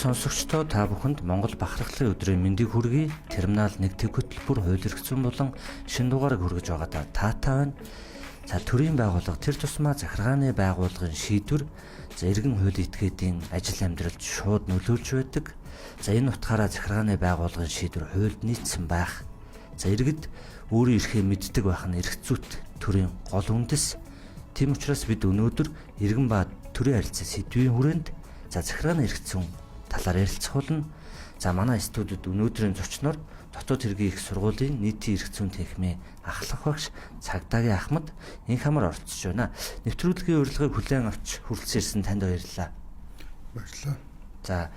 Үзэгч сонсогчдоо, та бүхэнд Монгол бахархлын өдрийн мэндийг хүргэе. Терминал 1 төв хөтөлбөр хууль эрх зүйн болон шинэ дугаарыг хүргэж байгаадаа таатай байна. За, төрийн байгууллага, тэр тусмаа захиргааны байгууллагын шийдвэр, за, иргэн хуулийн этгээдийн ажил амьдралд шууд нөлөөлж байдаг. За, энэ утгаараа захиргааны байгууллагын шийдвэр хуульд нийцсэн байх. За, иргэд өөрийн эрхээ мэддэг байх нь эрх зүйт төрийн гол үндэс. Тийм учраас бид өнөөдөр иргэн ба төрийн харилцаа сэдвийн хүрээнд, за, захиргааны эрх зүйн талаар ярилцах болно. За, манай студид өнөөдрийн зочноор Дотоод хэргийн их сургуулийн нийтийн эрх зүйн танхимын ахлах багш Цагдаагийн Ахмад Энхамар оролцож байна. Нэвтрүүлгийн урилгыг хүлээн авч хүрэлцэн ирсэн танд баярлалаа. Баярлалаа. За,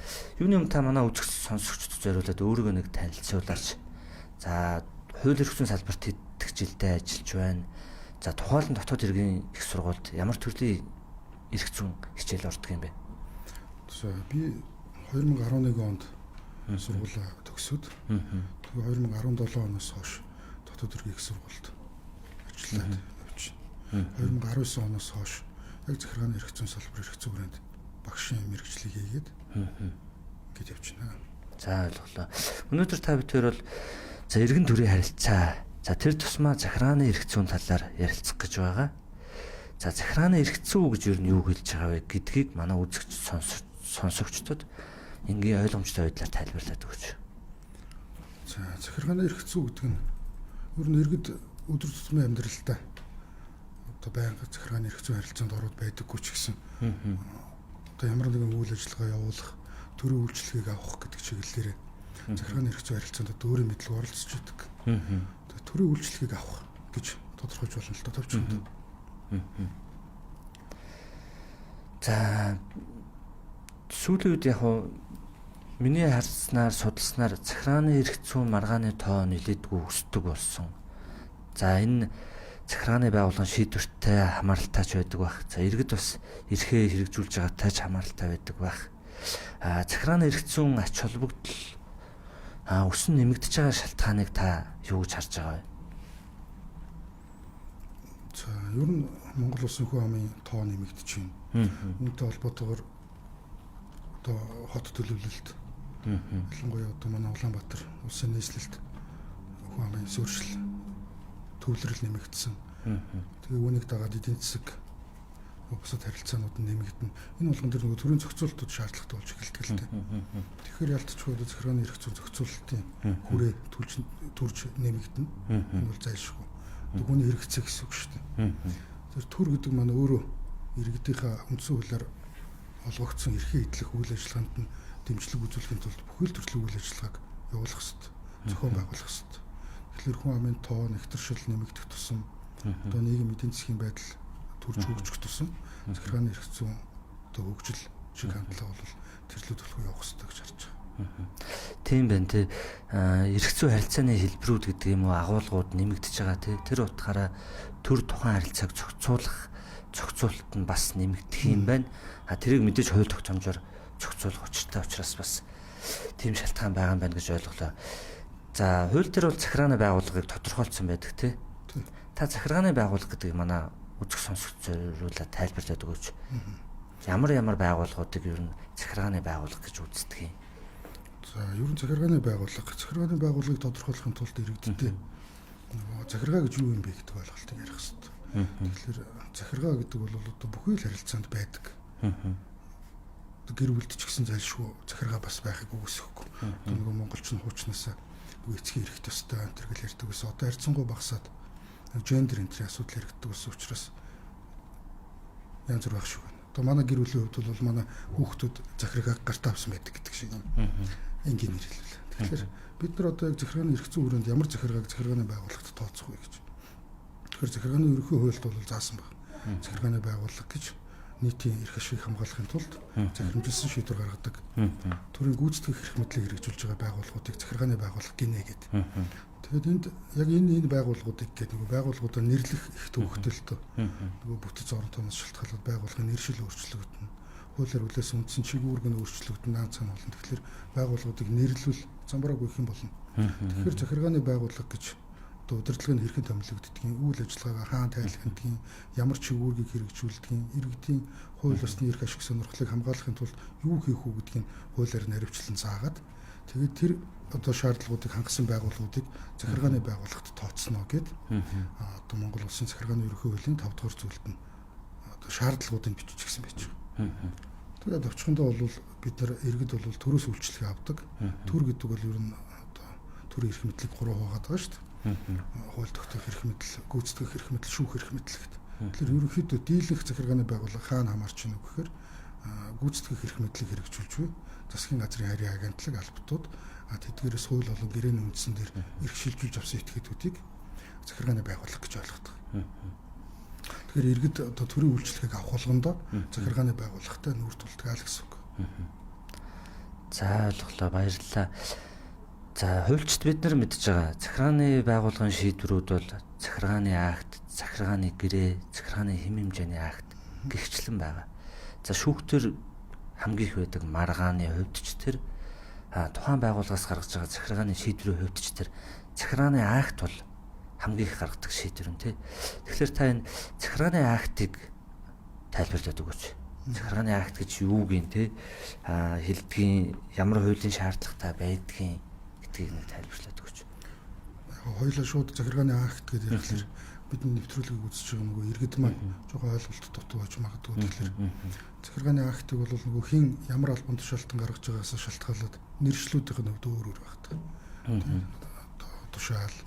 юуны өмнө та манай үзэгч сонсогчдод зориулаад өөрийгөө нэг танилцуулаач. За, хууль эрх зүйн салбарт хэдэх жилдээ ажиллаж байна. За, тухайлан дотоод хэргийн их сургуульд ямар төрлийн эрх зүйн хичээл ордог юм бэ? За, би 2011 онд сургуулаа төгсөөд, тэгээ 2017 оноос хойш дотоод хэргийн их сургуульд ажиллаад явж байна. 2019 оноос хойш яг захиргааны эрх зүйн салбар, эрх зүйн хүрээнд багшийн мэргэжлийг хийгээд ингэж явж байна. За, ойлголоо. Өнөөдөр та бид хоёр бол, за, иргэн төрийн харилцаа, за, тэр тусмаа захиргааны эрх зүйн талаар ярилцах гэж байгаа. За, захиргааны эрх зүй гэж юу нь юу хэлж байгаа вэ гэдгийг манай үзэгч сонсогчдод энгийн ойлгомжтой байдлаар тайлбарлаад өгөөч. За, захиргааны эрх зүй гэдэг нь ер нь иргэд өдөр тутмын амьдралдаа одоо байнга захиргааны эрх зүйн харилцаанд ороод байдаггүй ч гэсэн одоо ямар нэгэн үйл ажиллагаа явуулах, төрийн үйлчилгээг авах гэдэг чиглэлээр захиргааны эрх зүйн харилцаанд одоо өөрийн мэдлэг оролцож байдаг. Тэгээ төрийн үйлчилгээг авах гэж тодорхойлж болно л доо товчхонд. За, сүүлийн үед яг миний харснаар, судалснаар захиргааны эрх зүйн маргааны тоо нэлээдгүй өсдөг болсон. За, энэ захиргааны байгууллагын шийдвэртэй хамааралтай ч байдаг байх. За, иргэд бас эрхээ хэрэгжүүлж байгаатай ч хамааралтай байдаг байх. А захиргааны эрх зүйн ач холбогдол өсөн нэмэгдэж байгаа шалтгааныг та юу гэж харж байгаа вэ? За, ер нь Монгол улсын хүн амын тоо нэмэгдэж байна. Үүнтэй холбоотойгоор одоо хот төлөвлөлт, ялангуяа одоо манай Улаанбаатар улсын нийслэлд хүн амын суурьшил, төвлөрөл нэмэгдсэн. Тэгээ үүнийг дагаад эдийн засаг, бусад харилцаанууд нь нэмэгдэнэ. Энэ болгон дээр нөгөө төрийн зохицуултууд шаардлагатай болж эхэлдэг л дээ. Тэгэхээр ялцчгүй одоо захиргааны эрх зүйн зохицуулалтын хүрээ төрж нэмэгдэнэ. Энэ бол зайлшгүй. Одоо хүний хэрэгцээ гэсэн үг шүү дээ. Тэр төр гэдэг маань өөрөө иргэдийнхээ үндсэн хуулиар олгогдсон эрхээ эдлэх үйл ажиллагаанд нь дэмжлэг үзүүлэхийн тулд бүхэл төрлийн үйл ажиллагааг явуулах ёстой, зохион байгуулах ёстой. Тэгэхээр хүн амын тоо, нэгтэршил нэмэгдэх тусам, одоо нийгэм эдийн засгийн байдал төрж хөгжих тусам захиргааны эрх зүйн одоо хөгжил шиг хандлага бол тэрлүү төлхөө явах ёстой гэж харж байгаа. Тийм байна тий. Эрх зүйн харилцааны хэлбэрүүд гэдэг юм уу, агуулгууд нэмэгдэж байгаа тий. Тэр утгаараа төр тухайн харилцааг зохицуулах зохицуулалт нь бас нэмэгдэх юм байна. А тэрийг мэдээж хууль тогтоомжоор зохицуулах учиртай учраас бас тийм шалтгаан байгаа юм байна гэж ойлголоо. За, хууль дээр бол захиргааны байгууллагыг тодорхойлцсон байдаг тий. Та захиргааны байгууллага гэдгийг манай үзэх сонсогч зориулаад тайлбарлаад өгөөч. Ямар ямар байгууллагуудыг ер нь захиргааны байгууллага гэж үздэг юм? За, ер нь захиргааны байгууллага, захиргааны байгууллагыг тодорхойлохын тулд иргэдтэй нөгөө захиргаа гэж юу юм бэ гэдэг ойлголтыг ярих хэрэгтэй. Тэгэхээр захиргаа гэдэг бол одоо бүхий л харилцаанд байдаг. Гэр бүлд ч гэсэн зайлшгүй захиргаа бас байхыг үгүйсэхгүй. Одоо нөгөө монголч нь хуучнаасаа нөгөө эцгийн эрх ёстой энэ төр гэл ярьдаг байсан. Одоо харьцангуй багасаад гендер энэ төрлийн асуудал яригддаг болсон учраас янз бүр байх шиг байна. Одоо манай гэр бүлийн хувьд бол манай хүүхдүүд захиргааг гартаа авсан байдаг гэдэг шиг юм. Энгийн нэр хэлвэл. Тэгэхээр бид нар одоо яг захиргааны эрх зүйн хүрээнд ямар захиргааг захиргааны байгууллагт тооцох вэ гэж. Тэгэхээр захиргааны ерөнхий хуульд бол заасан байна. Захиргааны байгууллага гэж нийтийн эрх ашигыг хамгаалахын тулд захирамжилсан шийдвэр гаргадаг, төрийн гүйцэтгэх эрх мэдлийг хэрэгжүүлж байгаа байгууллагуудыг захиргааны байгууллага гинэ гэдэг. Тэгээд энд яг энэ байгууллагуудыг гэдэг нөгөө байгууллагуудаа нэрлэх их төвөгтэй л дөө. Нөгөө бүтэц орон тооноос шалтгаалаад байгууллагын нэршил өөрчлөгдөнө. Хуулиар хүлээсэн үндсэн чиг үүрэг нь өөрчлөгдөн, наан цаана болно. Тэгэхээр байгууллагуудыг нэрлвэл замбраагүй их юм болно. Тэгэхээр захиргааны байгууллага гэж Одоо удирдлага нь хэрхэн томилогддгийг, үйл ажиллагаагаа хаан тайлхандгийг, ямар чиг үүргийг хэрэгжүүлдгийг, иргэдийн хууль ёсны эрх ашиг сонирхлыг хамгаалахын тулд юу хийх үү гэдгийг хуулиар наривчлан заагаад, тэгээд тэр одоо шаардлагуудыг хангасан байгууллагуудыг захиргааны байгууллагт тооцно гэд одоо Монгол Улсын захиргааны ерөнхий хуулийн 5 дугаар зүйлд нь одоо шаардлагуудыг биччихсэн байж байгаа. Тэгээд очихондоо бол бид нар иргэд бол төрөөс үйлчлэгээ авдаг. Төр гэдэг бол ер нь одоо төрийн эрх мэдлийг 3 хуваагаад байгаа шүү дээ. Хууль тогтоох эрх мэдэл, гүйцэтгэх эрх мэдэл, шүүх эрх мэдэл гэдэг. Тэгэхээр ерөнхийдөө дийлэнх захиргааны байгууллага хаана хамаарч байна вэ гэхээр гүйцэтгэх эрх мэдлийг хэрэгжүүлж буй засгийн газрын харийн агентлаг, албатууд, тэдгээрээс хууль болон гэрээний үндсэн дээр эрх шилжүүлж авсан этгээдүүдийг захиргааны байгууллага гэж ойлгодог. Тэгэхээр иргэд одоо төрийн үйлчлэгийг авах болгондоо захиргааны байгууллагатай нүүр тулдаг л гэсэн үг. За, ойлголоо, баярлалаа. За, хуульчид бид нар мэдж байгаа захиргааны байгууллагын шийдвэрүүд бол захиргааны акт, захиргааны гэрээ, захиргааны хэм хэмжээний акт гэгчлэн байгаа. За, шүүхтэр хамгийн их байдаг маргааны хувьд ч тэр тухайн байгууллагаас гаргаж байгаа захиргааны шийдвэрийн хувьд ч тэр захиргааны акт бол хамгийн их гаргадаг шийдвэр нь тий. Тэгэхээр та энэ захиргааны актыг тайлбарлаад өгөөч. Захиргааны акт гэж юу гин тий? Хэлдгийн, ямар хуулийн шаардлагатай байдгийн гэдгийг нэг тайлбарлаад өгөөч. Хоёулаа шууд захиргааны акт гэдэг ярихлаар бидний нэвтрүүлгийг үзэж байгаа нөгөө иргэд маань жоохон ойлголт дутуу байж магадгүй. Тэгэхээр захиргааны актыг бол нөгөө хэн ямар албан тушаалтан гаргаж байгаагаас шалтгаалаад нэршлүүдийн хувьд өөр өөр байдаг. Одоо тушаал,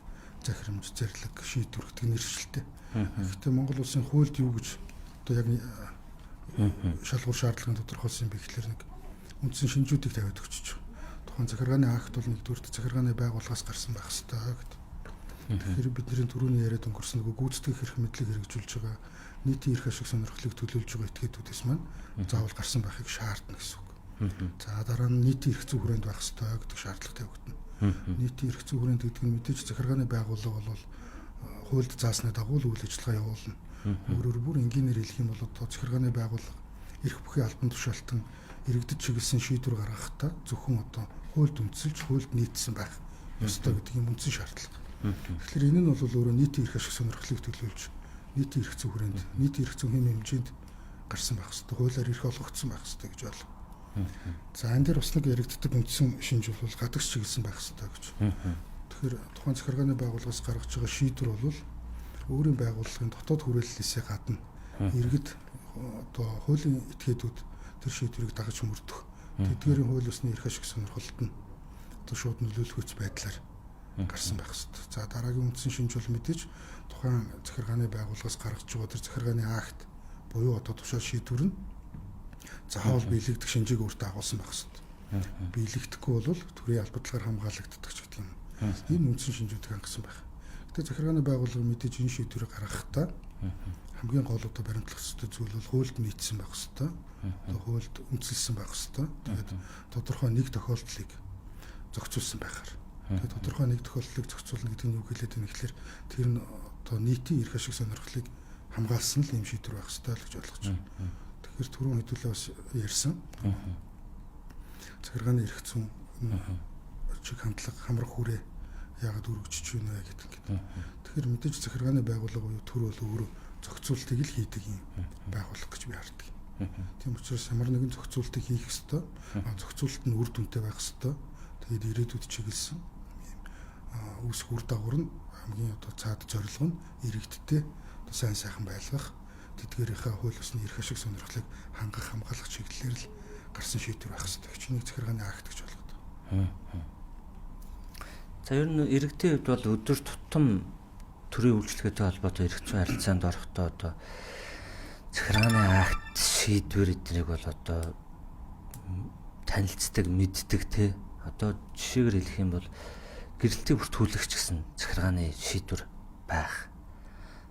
захирамж, зэрлэг, шийдвэр гэдэг нэршилтэй. Гэхдээ Монгол улсын хуульд юу гэж одоо яг шалгуур шаардлагын тодорхойлсон юм бэ гэхлээр нэг үндсэн шинжүүдийг тавиад өгчөж. Тухайн захиргааны акт бол нэгдүгээрт захиргааны байгууллагаас гарсан байх ёстой гэдэг. Тэгэхээр бидний түрүүний яриад өнгөрсөн нөгөө гүйцэтгэх эрх мэдлийг хэрэгжүүлж байгаа, нийтийн эрх ашиг сонирхлыг төлөөлж байгаа этгээдүүдээс маань заавал гарсан байхыг шаардна гэсэн үг. За, дараа нь нийтийн эрх зүйн хүрээнд байх ёстой гэдэг шаардлага тавигдана. Нийтийн эрх зүйн хүрээнд гэдэг нь мэдээж захиргааны байгууллага бол хуульд заасны дагуу үйл ажиллагаа явуулна. Өөрөөр бүр энгийнээр хэлэх юм бол одоо захиргааны байгууллага эрх бүхий албан тушаалтан иргэдэд чиглэсэн шийдвэр гаргахдаа зөвхөн одоо хуульд үндэслэж, хуульд нийцсэн байх ёстой гэдэг юм үндсэн шаардлага. Тэгэхээр энэ нь бол өөрөө нийтийн эрх ашиг сонирхлыг төлөөлж, нийтийн эрх зүйн хүрээнд, нийтийн эрх зүйн хэм хэмжээнд гарсан байх ёстой, хуулиар эрх олгогдсон байх ёстой гэж ойлгоо. За, энэ дээр бас нэг яригддаг үндсэн шинж бол гадагш чиглэсэн байх ёстой гэж. Тэгэхээр тухайн захиргааны байгууллагаас гаргаж байгаа шийдвэр бол өөрийн байгууллагын дотоод хүрээллээсээ гадна иргэд одоо хуулийн этгээдүүд тэр шийдвэрийг дагаж мөрдөх. Тэдгээрийн хууль ёсны эрх ашиг сонирхолд нь одоо шууд нөлөөлөх байдлаар гарсан байх ёстой. За, дараагийн үндсэн шинж бол мэдээж тухайн захиргааны байгууллагаас гаргаж байгаа тэр захиргааны акт буюу одоо тушаал шийдвэр нь заавал биелэгдэх шинжийг өөртөө агуулсан байх ёстой. Биелэгдэхгүй бол төрийн албадлагаар хамгаалагддаг ч гэдэг юм. Энэ үндсэн шинжүүдийг хангасан байх. Гэтэ захиргааны байгууллага мэдээж энэ шийдвэрийг гаргахдаа хамгийн гол одоо баримтлах ёстой зүйл бол хуульд нийцсэн байх ёстой. Одоо хуульд үндэслэсэн байх ёстой. Тэгээд тодорхой нэг тохиолдлыг зохицуулсан байхаар. Тэгээд тодорхой нэг тохиолдлыг зохицуулна гэдэг нь юу хэлээд байна гэхлээр тэр нь одоо нийтийн эрх ашиг сонирхлыг хамгаалсан л юм шийдвэр байх ёстой л гэж ойлгож байна. Тэгэхээр түрүүн хэдүүлээ бас ярьсан. Захиргааны эрх зүйн чиг хандлага, хамрах хүрээ яагаад өргөжиж байна вэ гэдэг ингээд. Тэгэхээр мэдээж захиргааны байгууллага буюу төр бол өөрөө зохицуултыг л хийдэг юм байгууллага гэж би хардаг. Тийм учраас ямар нэгэн зохицуултыг хийх ёстой. Зохицуулалт нь үр дүнтэй байх ёстой. Тэгээд ирээдүйд чиглэсэн юм үүсэх үр дагавар нь хамгийн одоо цаад зорилго нь иргэдтэй одоо сайн сайхан байлгах, тэдгээрийнхээ хууль ёсны эрх ашиг сонирхлыг хангах, хамгаалах чиглэлээр л гарсан шийдвэр байх ёстой гэж нэг захиргааны акт гэж ойлгоод байна. За, ер нь иргэдийн хувьд бол өдөр тутам төрийн үйлчлэгээтэй холбоотой эрх зүйн харилцаанд орохдоо одоо захиргааны акт, шийдвэр эднийг бол одоо танилцдаг, мэддэг те. Одоо жишээгээр хэлэх юм бол гэрэлтийн бүртгүүлэгч гэсэн захиргааны шийдвэр байх.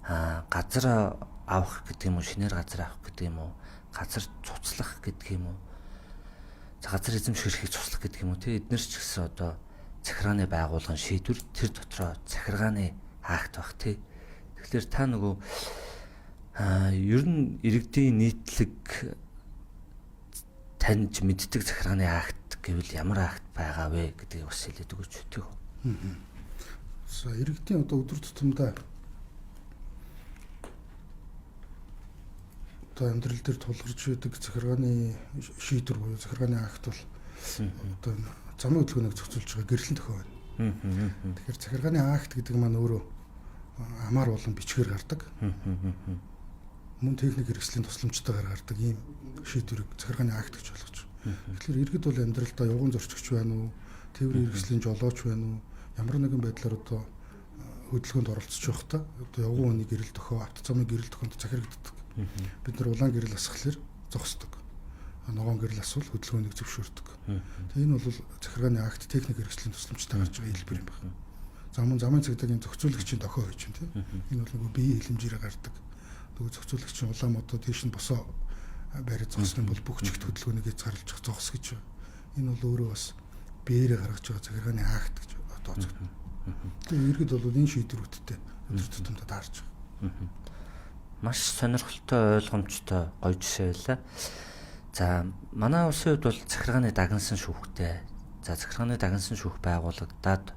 Газар авах гэдэг юм уу, шинээр газар авах гэдэг юм уу, газар цуцлах гэдэг юм уу, за газар эзэмших эрхийг цуцлах гэдэг юм уу те. Эднэр ч гэсэн одоо захиргааны байгууллагын шийдвэр, тэр дотроо захиргааны акт байх те. Тэгэхээр та нөгөө ер нь иргэдийн нийтлэг таньж мэддэг захиргааны акт гэвэл ямар акт байгаа вэ гэдгийг бас хэлээд өгөөч, тийм үү? За, иргэдийн одоо өдөр тутамдаа одоо амьдрал дээр тулгарч байдаг захиргааны шийдвэр буюу захиргааны акт бол одоо замын хөдөлгөөнийг зохицуулж байгаа гэрлэн дохио байна. Тэгэхээр захиргааны акт гэдэг маань өөрөө амаар болон бичгээр гардаг. Мөн техник хэрэгслийн тусламжтайгаар гардаг ийм шийдвэрийг захиргааны акт гэж ойлгож байна. Тэгэхээр иргэд бол амьдралдаа явган зорчигч байна уу, тээврийн хэрэгслийн жолооч байна уу, ямар нэгэн байдлаар одоо хөдөлгөөнд оролцож байхдаа одоо явган үний гэрэл дохио, автозамын гэрэл дохионд захирагддаг. Бид нар улаан гэрэл асгахлаар зогсдог. Ногоон гэрэл асвал хөдөлгөөнийг зөвшөөрдөг. Тэгээ энэ бол захиргааны акт техник хэрэгслийн тусламжтай гарч байгаа хэлбэр юм байна. За мөн замын цагдаагийн зохицуулагчийн дохио гэж байна тийм. Энэ бол нөгөө биеийн хилэмжээрээ гардаг. Нөгөө зохицуулагчийн улаан модоо тийш нь босоо бариад зогссон бол бүх чигт хөдөлгөөнийг хязгаарлаж зогс гэж. Энэ бол өөрөө бас биеэрээ гаргаж байгаа захиргааны акт гэж тооцогдно. Тэгээ иргэд бол энэ шийдвэрүүдтэй өдөр тутамдаа таарч байгаа. Маш сонирхолтой, ойлгомжтой гоё жишээ байлаа. За, манай улсын хувьд бол захиргааны дагнасан шүүхтэй. За, захиргааны дагнасан шүүх байгуулагдаад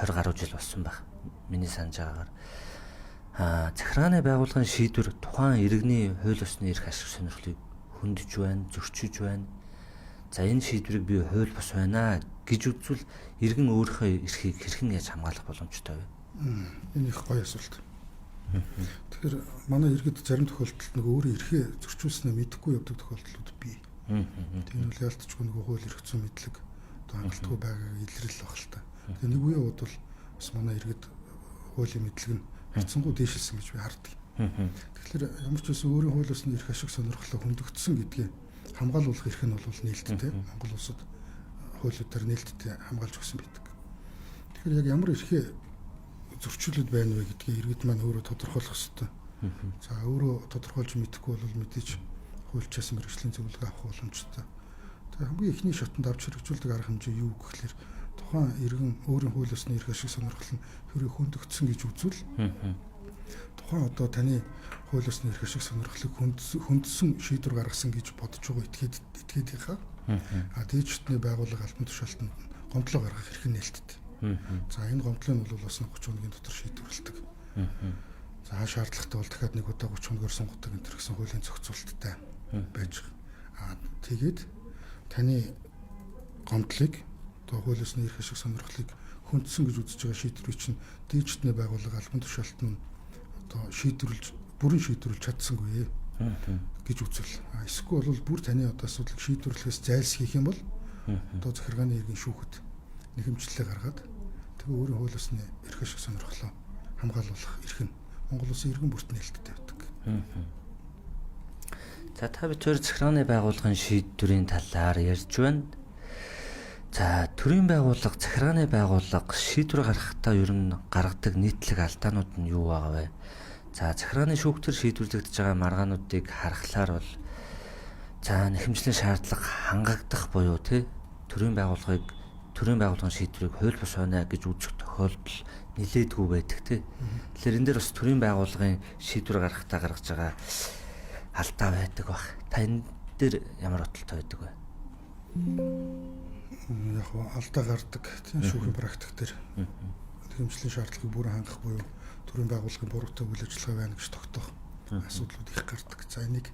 20 гаруй жил болсон байх. Миний санаж байгаагаар. Захиргааны байгууллагын шийдвэр тухайн иргэний хууль ёсны эрх ашиг сонирхлыг хөндөж байна, зөрчиж байна. За, энэ шийдвэрийг би хууль бус байна гэж үзвэл иргэн өөрийнхөө эрхийг хэрхэн яаж хамгаалах боломжтой вэ? Энэ их гоё асуулт. Тэгэхээр манай иргэд зарим тохиолдолд нөгөө өөрийн эрхээ зөрчүүлснээ мэдэхгүй явдаг тохиолдлууд бий. Тийм үл яалтчгүй нөгөө хууль эрх зүйн мэдлэг одоо хангалтгүй байгааг илрэл баг л та. Тэгээ нэг үеийн хувьд бол бас манай иргэд хуулийн мэдлэг нь хэцэнгүү дээшилсэн гэж би хардаг. Тэгэхээр ямар ч байсан өөрийн хууль ёсны эрх ашиг сонирхлоо хөндөгдсөн гэдгийг хамгаалуулах эрх нь бол нээлттэй. Монгол улсад хуулиудаар нээлттэй хамгаалж өгсөн байдаг. Тэгэхээр яг ямар эрхээ зөрчүүлэлт байна вэ гэдгийг иргэд маань өөрөө тодорхойлох ёстой. За, өөрөө тодорхойлж мэдэхгүй бол мэдээж хуульчаас мэргэжлийн зөвлөгөө авах боломжтой. Тэгээ хамгийн эхний шатанд авч хэрэгжүүлдэг арга хэмжээ юу гэхлээр тухайн иргэн өөрийн хууль ёсны эрх ашиг сонирхол нь хэрэг хөндөгдсөн гэж үзвэл тухайн одоо таны хууль ёсны эрх ашиг сонирхлыг хөндсөн шийдвэр гаргасан гэж бодож байгаа этгээдийнхаа дээд шатны байгууллага албан тушаалтанд гомдлоо гаргах эрх нь нээлттэй. За, энэ гомдлоо нь бол бас 30 хоногийн дотор шийдвэрлэдэг. За, шаардлагатай бол дахиад нэг удаа 30 хоногор сунгатдаг энэ төр гэсэн хуулийн зохицуулттай байж байгаа. Тэгээд таны гомдлыг одоо хууль ёсны эрх ашиг сонирхлыг хөндсөн гэж үзэж байгаа шийдвэрийг чинь дээд шатны байгууллага албан тушаалт нь одоо шийдвэрлэж бүрэн шийдвэрлэж чадсангүй гэж үзвэл эсвэл бол бүр таны одоо асуудлыг шийдвэрлэхээс зайлсхийх юм бол одоо захиргааны иргэн шүүхэд нэхэмжлэлээ гаргаад тэгээ өөрийн хууль ёсны эрх ашиг сонирхлоо хамгаалуулах эрх нь Монгол улсын иргэн бүрт нээлттэй байдаг. За, та бид хоёр захиргааны байгууллагын шийдвэрийн талаар ярьж байна. За, төрийн байгууллага, захиргааны байгууллага шийдвэр гаргахтаа ер нь гаргадаг нийтлэг алдаанууд нь юу байгаа вэ? За, захиргааны шүүхтэр шийдвэрлэгдэж байгаа маргаануудыг харахлаар бол за нэхэмжлийн шаардлага хангагдах буюу тий төрийн байгууллагын шийдвэрийг хууль бус байна гэж үзэх тохиолдол нилээдгүй байдаг тий. Тэгэхээр энэ дээр бас төрийн байгууллагын шийдвэр гаргахтаа гаргаж байгаа алдаа байдаг бах. Та энэ дээр ямар бодолтой байдаг вэ? Яг алдаа гардаг тийм шүүхийн практик дээр нэхэмжлийн шаардлагыг бүрэн хангах буюу төрийн байгууллагын буруутай үйл ажиллагаа байна гэж тогтоох асуудлууд их гардаг. За, энийг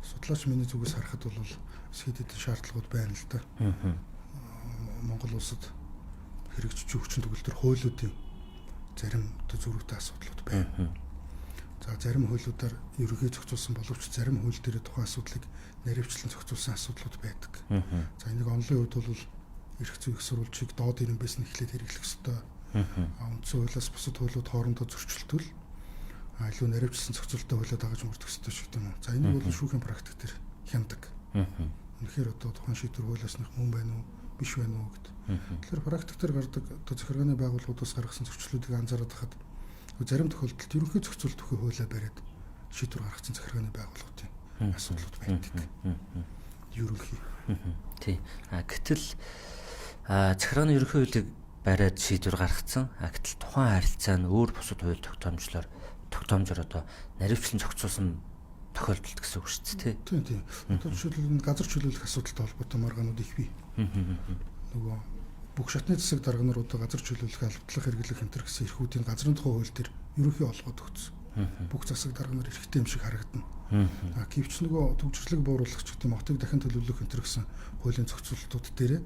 судлаач миний зүгээс харахад бол бас хэд хэдэн шаардлагууд байна л да. Монгол улсад хэрэгжиж хүчин төгөлдөр хуулиудын зарим одоо зөрүүтэй асуудлууд байна. За, зарим хуулиудаар ерөнхий зохицуулсан боловч зарим хууль дээр тухайн асуудлыг наривчлан зохицуулсан асуудлууд байдаг. За, энийг онлын хувьд бол эрх зүйн их сурвалжийг доод ирэмбээс нь эхлээд хэрэглэх ёстой. Үндсэн хуулиас бусад хуулиуд хоорондоо зөрчилтөл илүү наривчлсан зохицуулттай хуулиа дагаж мөрдөх ёстой шиг юм уу. За, энийг бол шүүхийн практик дээр хяндаг. Үнэхээр одоо тухайн шийдвэр хууль ёсных мөн байна уу, биш байна уу гэд. Тэгэхээр практик дээр гардаг одоо захиргааны байгууллагуудаас гаргасан зөрчлүүдийг анзаараад байхад зарим тохиолдолд ерөнхий зохицуулт өгөх хуулиа бариад шийдвэр гаргасан захиргааны байгууллагуудын асуудлууд байдаг. Ерөнхий. Тий. Гэтэл захиргааны ерөнхий хуулийг бариад шийдвэр гаргацсан. Гэтэл тухайн харилцаа нь өөр бусад хууль тогтоомжоор одоо наривчлан зохицуулсан тохиолдолд гэсэн үг шүү дээ, тий. Тийм. Одоо жишээлбэл газар чөлөөлөх асуудалтай холбоотой маргаанууд их бий. Нөгөө Бүх шатны засаг дарга нар одоо газар чөлөөлөх, албатлах, хэрэглэх энэ төр гэсэн эрхүүдийн газрын тухай хууль дээр ерөнхий олгоод өгсөн. Бүх засаг дарга нар эрхтэй юм шиг харагдана. А гэвч нөгөө төвжирлэг бууруулах ч гэдэг юм, хотыг дахин төлөвлөх энэ төр гэсэн хуулийн зохицуултууд дээр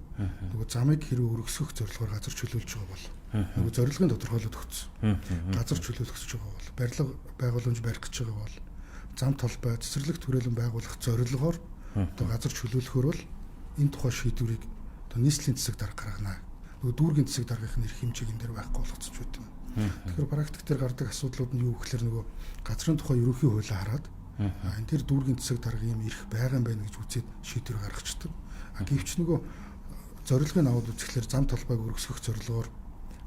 нөгөө замыг хэрвээ өргөсгөх зорилгоор газар чөлөөлж байгаа бол нөгөө зорилгын тодорхойлоод өгсөн. Газар чөлөөлөх гэж байгаа бол, барилга байгууламж барих гэж байгаа бол, зам талбай, цэцэрлэг түрээлэн байгуулах зорилгоор одоо газар чөлөөлөхөөр бол энэ тухай шийдвэрийг одоо нийслэлийн засаг дарга гаргана. Нөгөө дүүргийн засаг даргын эрх хэмжээг энэ дээр байхгүй болгоцсон ч үгүй юм. Тэгэхээр практик дээр гардаг асуудлууд нь юу гэхээр нөгөө газрын тухай ерөнхий хуулиа хараад энэ дээр дүүргийн засаг дарга ийм эрх байгаа юм байна гэж үзээд шийдвэр гаргацдаг. А гэвч нөгөө зорилгыг аваад үзэхлээр зам талбайг өргөсгөх зорилгоор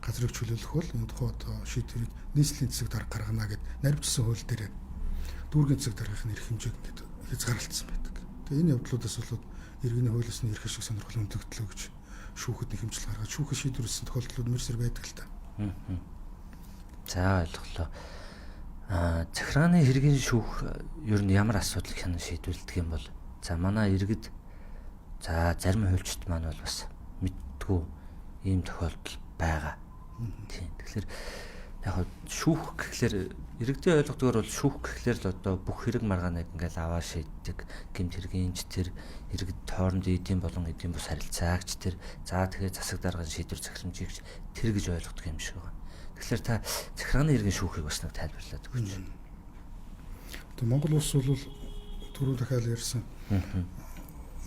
газрыг чөлөөлөх бол энэ тухай одоо шийдвэрийг нийслэлийн засаг дарга гаргана гэд наривчсан хууль дээр дүүргийн засаг даргын эрх хэмжээг ингээд хязгаарлалцсан байдаг. Тэгээ энэ явдлуудаас болоод иргэний хууль ёсны эрх ашиг сонирхол өндөглөө гэж шүүхэд нэг хэмжил гаргаад шүүхэд шийдвэрлсэн тохиолдлууд мэрсэр байдаг л та. За, ойлголоо. Захиргааны хэргийн шүүх ер нь ямар асуудлыг хянан шийдвэрлэдэг юм бол? За, манай иргэд, за зарим хуульчид маань бол бас мэдтгүү ийм тохиолдол байгаа. Тийм. Тэгэхээр яг шүүх гэхлээр иргэдийн ойлгодгоор бол шүүх гэхлээр л одоо бүх хэрэг маргааныг ингээл аваа шийддэг. Гэмт хэргийн ч тэр иргэд хоорондын эдийн болон эдийн бус харилцаагч тэр, за тэгээ засаг даргын шийдвэр захирамжийг тэр гэж ойлгодог юм шиг байна. Тэгэхээр та захиргааны иргэн шүүхийг бас нэг тайлбарлаад өгөөч. Одоо Монгол улс бол түрүү дахиад ярьсан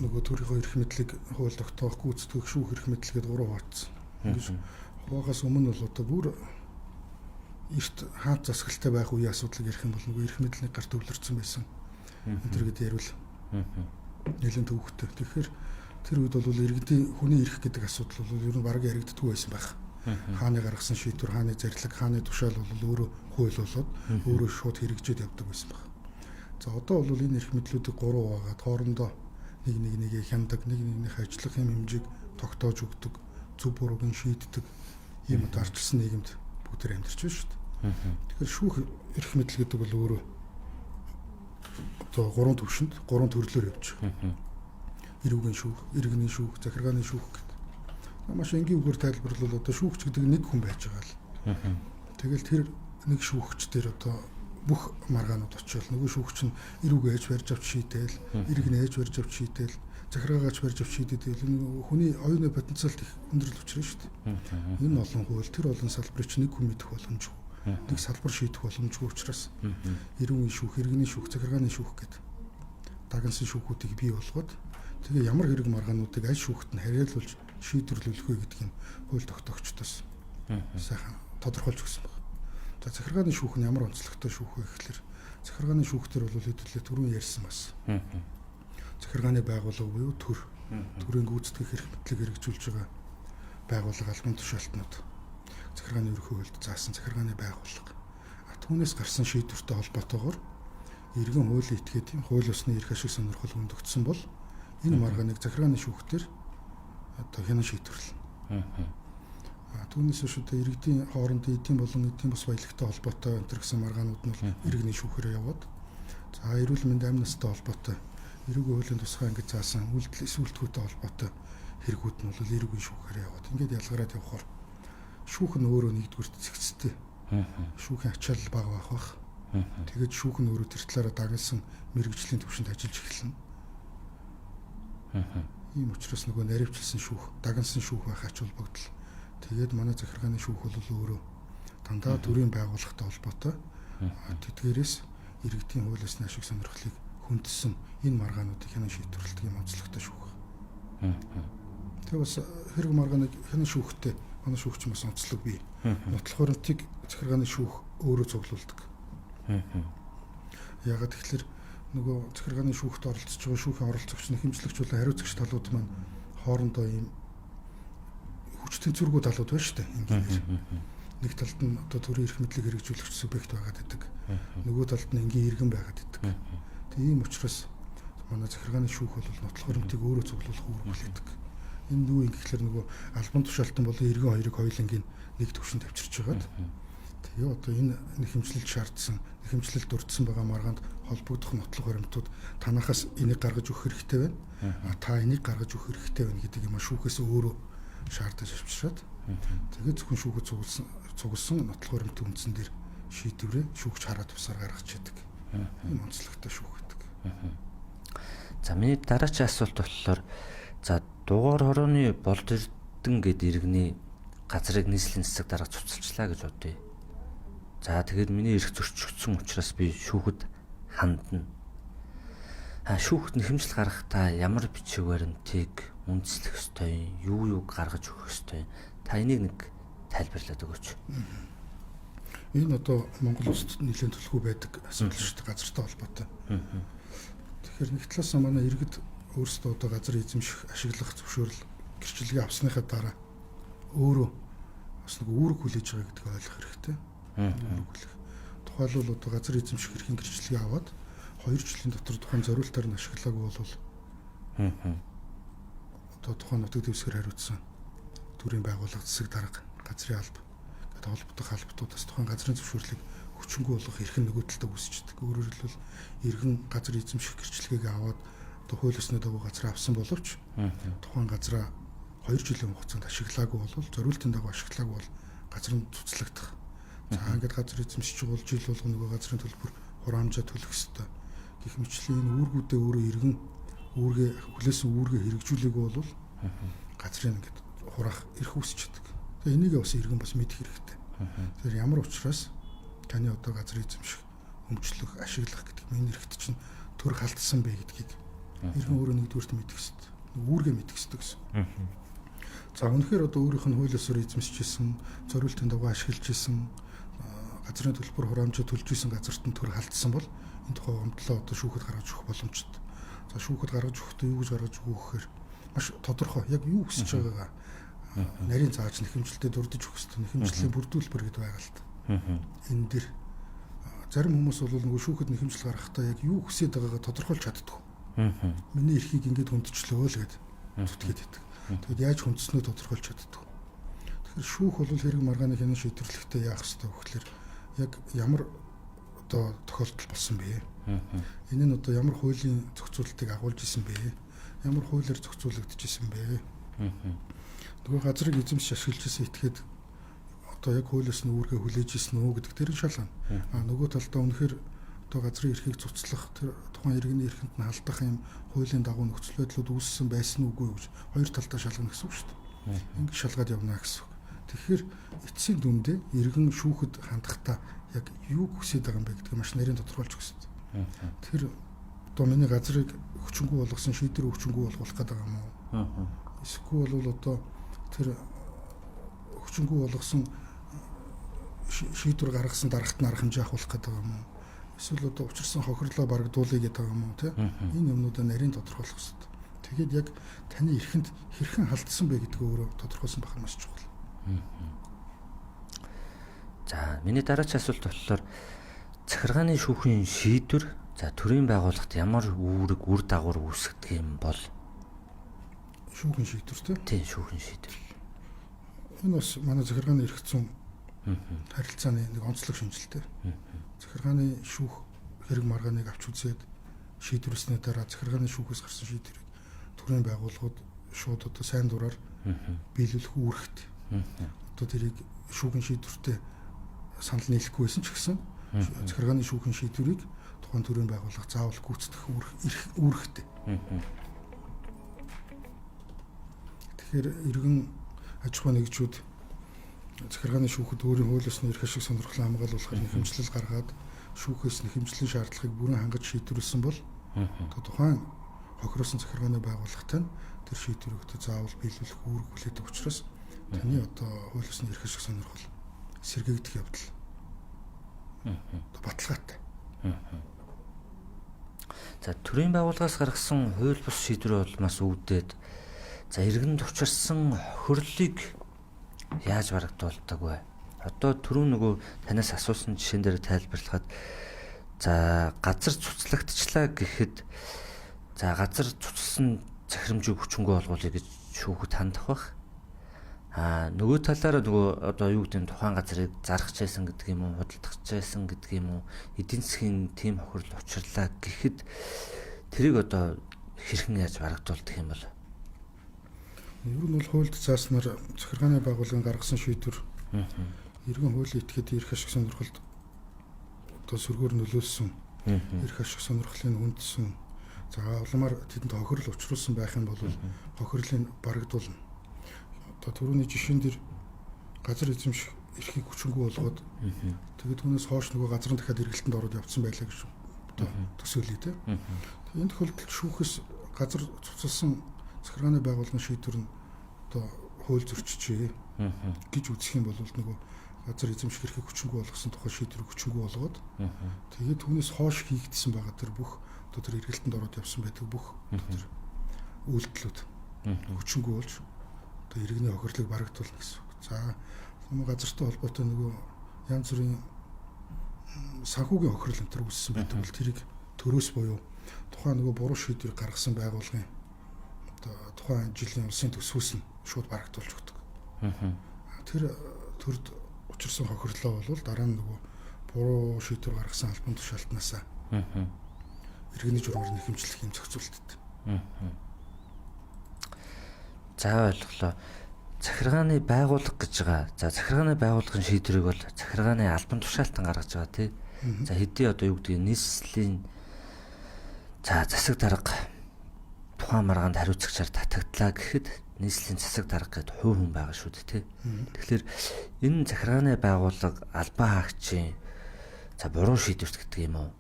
нөгөө төрийнхөө эрх мэдлийг хууль тогтоох, гүйцэтгэх, шүүх эрх мэдэл гэдээ гурав хуваагдсан. Ингэж хуваахаас өмнө бол одоо бүр эрт хаант засаглалтай байх үеийн асуудлыг ярих юм бол нөгөө эрх мэдлийн гар төвлөрсөн байсан. Энэ төр гэдээ ярил нэлээд төвөгтэй. Тэгэхээр тэр үед бол иргэдийн хүний эрх гэдэг асуудал бол ер нь бараг яригддаггүй байсан байх. Хааны гаргасан шийдвэр, хааны зарлиг, хааны тушаал бол өөрөө хууль болоод өөрөө шууд хэрэгжээд явдаг байсан байх. За, одоо бол энэ эрх мэдлүүдийг гурав хуваагаад хоорондоо нэг нэг нэгээ хяндаг, нэг нэгнийхээ ажиллах юм хэмжээг тогтоож өгдөг, зөв бурууг нь шийддэг ийм одоо арчилсан нийгэмд бүгд амьдарч байна шүү дээ. Тэгэхээр шүүх эрх мэдэл гэдэг бол өөрөө одоо гурван төвшөнд, гурван төрлөөр явж байгаа. Эрүүгийн шүүх, иргэний шүүх, захиргааны шүүх гэдэг. Маш энгийн үгээр тайлбарлавал одоо шүүгч гэдэг нэг хүн байж байгаа л. Тэгэл тэр нэг шүүгч дээр одоо бүх маргаанууд очиод нөгөө шүүгч нь эрүүг ээж барьж авч шийдээл, иргэн ээж барьж авч шийдээл, захиргаагаач барьж авч шийдээл. Энэ хүний оюуны потенциалт их өндөрлөж учрна шүү дээ. Энэ олон хууль, тэр олон салбарыг чи нэг хүн мэдэх боломжгүй. Нэг салбар шийдэх боломжгүй учраас эрүүгийн шүүх, иргэний шүүх, захиргааны шүүх гэдэг дагнсан шүүхүүдийг бий болгоод тэгээ ямар хэрэг маргаануудыг аль шүүхт нь хариалуулж шийдвэрлүүлэх вэ гэдгийг хууль тогтоогчдоос сайхан тодорхойлж өгсөн байна. За, захиргааны шүүх нь ямар онцлогтой шүүх вэ гэхлээр захиргааны шүүхтэр бол хэдүүлээ түрүүн ярьсан бас. Захиргааны байгууллага буюу төр, төрийн гүйцэтгэх эрх мэдлийг хэрэгжүүлж байгаа байгууллага, албан тушаалтнууд, захиргааны ерөнхий хуульд заасан захиргааны байгууллага. Түүнээс гарсан шийдвэртэй холбоотойгоор иргэн хуулийн этгээд юм хууль ёсны эрх ашиг сонирхол хөндөгдсөн бол энэ маргааныг захиргааны шүүхтэр одоо хянан шийдвэрлэнэ. Түүнээс биш одоо иргэдийн хоорондын эдийн болон эдийн бус баялагтай холбоотой энэ гэсэн маргаанууд нь бол иргэний шүүхээрээ яваад, за эрүүл мэнд амь настай холбоотой эрүүгийн хуулийн тусгай ингэж заасан үйлдэл эс үйлдэлтэй холбоотой хэрэгүүд нь бол эрүүгийн шүүхээрээ яваад ингээд ялгараад явхаар шүүх нь өөрөө нэгдүгüрт зэгцтэй. Шүүхийн ачаал бага байх бах. Тэгээд шүүх нь өөрөө тэр талаараа дагнсан мэрэгжлийн түвшинд ажиллаж эхэлнэ. Ийм учраас нөгөө наривчлсан шүүх, дагнсан шүүх байх ач холбогдол. Тэгээд манай захиргааны шүүх бол өөрөө дандаа төрийн байгууллагатай холбоотой. Тэдгээрээс иргэдийн хууль ёсны ашиг сонирхлыг хүндсэн энэ маргаануудыг хянан шийдвэрлэдэг юм онцлогтой шүүх. Тэгээ бас хэрэг маргааныг хянан шүүхтэй манай шүүгч бас онцлог бий. Нотлох баримтыг захиргааны шүүх өөрөө цуглуулдаг. Яагаад тэгэхээр нөгөө захиргааны шүүхт оролцож байгаа шүүхийн оролцогч, хэмжлэгч болон хариуцагч талууд маань хоорондоо ийм хүч тэнцвэргүй талууд байна шүү дээ. Энгийнээр. Нэг талд нь одоо төрийн эрх мэдлийг хэрэгжүүлэгч субъект байгаад байдаг. Нөгөө талд нь энгийн иргэн байгаад байдаг. Тийм учраас манай захиргааны шүүх бол нотлох баримтыг өөрөө цуглуулах үүрэг хүлээдэг. Энэ юу юм гэхлээр нөгөө албан тушаалтан болон иргэн хоёрыг хоёулангийн нэг төвшөнд авчирч байгаад тэгээ одоо энэ нэхэмжлэлд шаардсан, нэхэмжлэлд дурдсан байгаа маргаанд холбогдох нотлох баримтууд танахаас энийг гаргаж өгөх хэрэгтэй байна. А та энийг гаргаж өгөх хэрэгтэй байна гэдэг юм а шүүхээс өөрөө шаардаж авчираад тэгээд зөвхөн шүүхэд цугласан нотлох баримтын үндсэн дээр шийдвэрээ шүүгч хараа тусаар гаргаж яадаг. Энэ онцлогтой шүүх гэдэг. За миний дараагийн асуулт болохоор за дугаар хорооны Болд Эрдэн гэд иргэний газрыг нийслэлийн засаг дарга цуцалчлаа гэж бодъё. За тэгээд миний эрх зөрчигдсөн учраас би шүүхэд хандна. Шүүхэд нэхэмжил гаргахдаа ямар бичиг баримтыг үндэслэх ёстой юм, юу юуг гаргаж өгөх ёстой юм? Та энийг нэг тайлбарлаад өгөөч. Энэ одоо Монгол улсад нэлээд төлхөө байдаг асуудал шүү дээ, газартай холбоотой. Тэгэхээр нэг талаас нь манай иргэд өөрсдөө одоо газар эзэмших, ашиглах зөвшөөрөл гэрчлэгээ авсныхаа дараа өөрөө бас нэг үүрэг хүлээж байгаа гэдгийг ойлгох хэрэгтэй. Үүрэг хүлээх. Тухайлбал одоо газар эзэмших эрхийн гэрчлэгээ аваад 2 жилийн дотор тухайн зориултаар нь ашиглаагүй бол одоо тухайн нутаг дэвсгэр хариуцсан төрийн байгууллага, засаг дарга, газрын алба гэдэг холбогдох албатуудаас тухайн газрын зөвшөөрлийг хүчингү болгох эрх нь нөгөө талдаа үүсчихдээ. Өөрөөр хэлбэл иргэн газар эзэмших гэрчлэгийг аваад одоо хууль ёсны дагуу газар авсан боловч тухайн газраа 2 жилийн хугацаанд ашиглаагүй бол, зориултын дагуу ашиглаагүй бол газар нь цуцлагдах. За ингээд газар эзэмшиж бол жил болгон нөгөө газрын төлбөр хураамжаа төлөх ёстой. Гэх мэтчлийн энэ үүргүүдээ өөрөө иргэн үүргээ хүлээсэн үүргээ хэрэгжүүлээгүй бол газрын ингээд хураах эрх үүсчихдээ. Тэгээ энийг бас иргэн бас мэдэх хэрэгтэй. Тэгэхээр ямар учраас таны одоо газар эзэмших, өмчлөх, ашиглах гэдэг миний эрхт чинь төр халтсан бэ гэдгийг иргэн өөрөө нэгдүгээрт мэдэх ёстой. Үүргээ мэдэх ёстой гэсэн. За үнэхээр одоо өөрийнх нь хууль ёсоор эзэмшиж исэн, зориултын дагуу ашиглаж исэн, газрын төлбөр хураамжаа төлж исэн газарт нь төр халтсан бол энэ тухай гомдлоо одоо шүүхэд гаргаж өгөх боломжтой. За шүүхэд гаргаж өгөхдөө юу гэж гаргаж өгөх гэхээр маш тодорхой яг юу хүсэж байгаагаа нарийн зааж нэхэмжлэлтэд дурдж өгөх ёстой. Нэхэмжлэлийн бүрдүүлбэр гэдэг байгаа л та. Энэ дэр зарим хүмүүс бол нөгөө шүүхэд нэхэмжил гаргахдаа яг юу хүсэж байгаагаа тодорхойлж чаддаггүй. Миний эрхийг ингээд хүндчлөө л гэд зүтгээд байдаг. Тэгэд яаж хүндснөө тодорхойлж чаддаггүй. Тэгэхээр шүүх бол хэрэг маргааны хянан шийдвэрлэхдээ яах ёстой вэ гэхээр яг ямар одоо тохиолдол болсон бэ? Энэ нь одоо ямар хуулийн зохицуултыг агуулж исэн бэ? Ямар хуулиар зохицуулагдаж исэн бэ? Нөгөө газрыг эзэмшиж ашиглаж исэн этгээд одоо яг хууль ёсны үүргээ хүлээж исэн үү гэдэг тэр нь шалгана. А нөгөө талдаа үнэхээр одоо газрын эрхийг цуцлах, тэр тухайн иргэний эрхэнд нь халдах юм хуулийн дагуу нөхцөл байдлууд үүссэн байсан үгүй юу гэж хоёр талдаа шалгана гэсэн үг шүү дээ. Ингэж шалгаад явна гэсэн үг. Тэгэхээр эцсийн дүндээ иргэн шүүхэд хандахдаа яг юу хүсэж байгаа юм бэ гэдгийг маш нарийн тодорхойлж өгсөн. Тэр одоо миний газрыг хүчингү болгосон шийдвэр хүчингү болгох гэдэг юм уу? Эсвэл бол одоо тэр хүчингү болгосон шийдвэр гаргасан дарагт нь арга хэмжээ авах гэдэг юм уу? Эсвэл одоо учирсан хохирлоо барагдуулъя гэдэг юм уу, тэ? Энэ юмнуудаа нарийн тодорхойлох хэрэгтэй. Тэгээд яг таны эрхэнд хэрхэн халдсан бэ гэдгийг өөрөө тодорхойлсон байх нь маш чухал. За, миний дараагийн асуулт болохоор захиргааны шүүхийн шийдвэр за төрийн байгууллагт ямар үүрэг үр дагавар үүсгэдэг юм бол? Шүүхийн шийдвэр тэ? Тийм, шүүхийн шийдвэр. Энэ бас манай захиргааны эрх зүйн харилцааны нэг онцлог шинжилтэй. Захиргааны шүүх хэрэг маргааныг авч үзээд шийдвэрлэсний дараа захиргааны шүүхээс гарсан шийдвэрийг төрийн байгууллагууд шууд одоо сайн дураар биелүүлэх үүрэгт. Одоо тэрийг шүүхийн шийдвэртэй санал нийлэхгүй байсан ч гэсэн захиргааны шүүхийн шийдвэрийг тухайн төрийн байгууллага заавал гүйцэтгэх үүрэгтэй. Тэгэхээр иргэн аж ахуйн нэгжүүд захиргааны шүүхэд өөрийн хууль ёсны эрх ашиг сонирхлоо хамгаалуулахаар нэхэмжлэл гаргаад шүүхээс нэхэмжлийн шаардлагыг бүрэн хангаж шийдвэрлэсэн бол одоо тухайн хохиросон захиргааны байгууллагатай нь тэр шийдвэрийг одоо заавал биелүүлэх үүрэг хүлээдэг учраас таны одоо хууль ёсны эрх ашиг сонирхол сэргээгдэх явдал баталгаатай. За төрийн байгууллагаас гаргасан хууль бус шийдвэр улмаас үүдээд за иргэнд учирсан хохирлыг яаж барагдуулдаг вэ? Одоо түрүү нөгөө танаас асуусан жишээн дээр тайлбарлахад за газар цуцлагдчихлаа гэхэд за газар цуцлсан захирамжийг хүчингү болгуулъя гэж шүүхэд хандах бах. Аа нөгөө талаараа нөгөө одоо юу гэдэг нь тухайн газрыг зарах чайсан гэдэг юм уу, худалдах чайсан гэдэг юм уу, эдийн засгийн тийм хохирол учирлаа гэхэд тэрийг одоо хэрхэн яаж барагдуулдаг юм бол? Ер нь бол хуульд зааснаар захиргааны байгууллагын гаргасан шийдвэр иргэн хуулийн этгээд эрх ашиг сонирхолд одоо сөргөөр нөлөөлсөн, эрх ашиг сонирхлыг хүндсэн, за улмаар тэдэнд хохирол учруулсан байх юм бол хохирлыг барагдуулна. Одоо түрүүний жишээн дээр газар эзэмших эрхийг хүчингүй болгоод тэгээд түүнээс хойш нөгөө газар нь дахиад эргэлтэнд ороод явцсан байлаа гэж одоо төсөөлье те. Энэ тохиолдолд шүүхээс газар цуцалсан захиргааны байгууллагын шийдвэр нь одоо хууль зөрчижээ гэж үзэх юм бол нөгөө газар эзэмших эрхийг хүчингүй болгосон тухай шийдвэрийг хүчингүй болгоод тэгээд түүнээс хойш хийгдсэн байгаа тэр бүх одоо тэр эргэлтэнд ороод явсан байдаг бүх тэр үйлдэлүүд хүчингүй болж одоо иргэний хохирлыг барагдуулна гэсэн үг. За газартай холбоотой нөгөө янз бүрийн санхүүгийн хохирол энэ төр үүссэн байдаг бол тэрийг төрөөс буюу тухайн нөгөө буруу шийдвэр гаргасан байгууллагын одоо тухайн жилийн улсын төсвөөс нь шууд барагдуулж өгдөг. Тэр төрд учирсан хохирлоо бол дараа нь нөгөө буруу шийдвэр гаргасан албан тушаалтнаасаа иргэний журмаар нэхэмжлэх юм зохицуулттай. За ойлголоо. Захиргааны байгууллага гэж байгаа. За захиргааны байгууллагын шийдвэрийг бол захиргааны албан тушаалтан гаргаж байгаа тий. За хэдий одоо юу гэдгийг нийслэлийн за засаг дарга тухайн маргаанд хариуцагчаар татагдлаа гэхэд нийслэлийн засаг дарга гэдэг хувь хүн байгаа шүү дээ тий. Тэгэхээр энэ захиргааны байгууллага албан хаагчийн за буруу шийдвэрт гэдэг юм уу?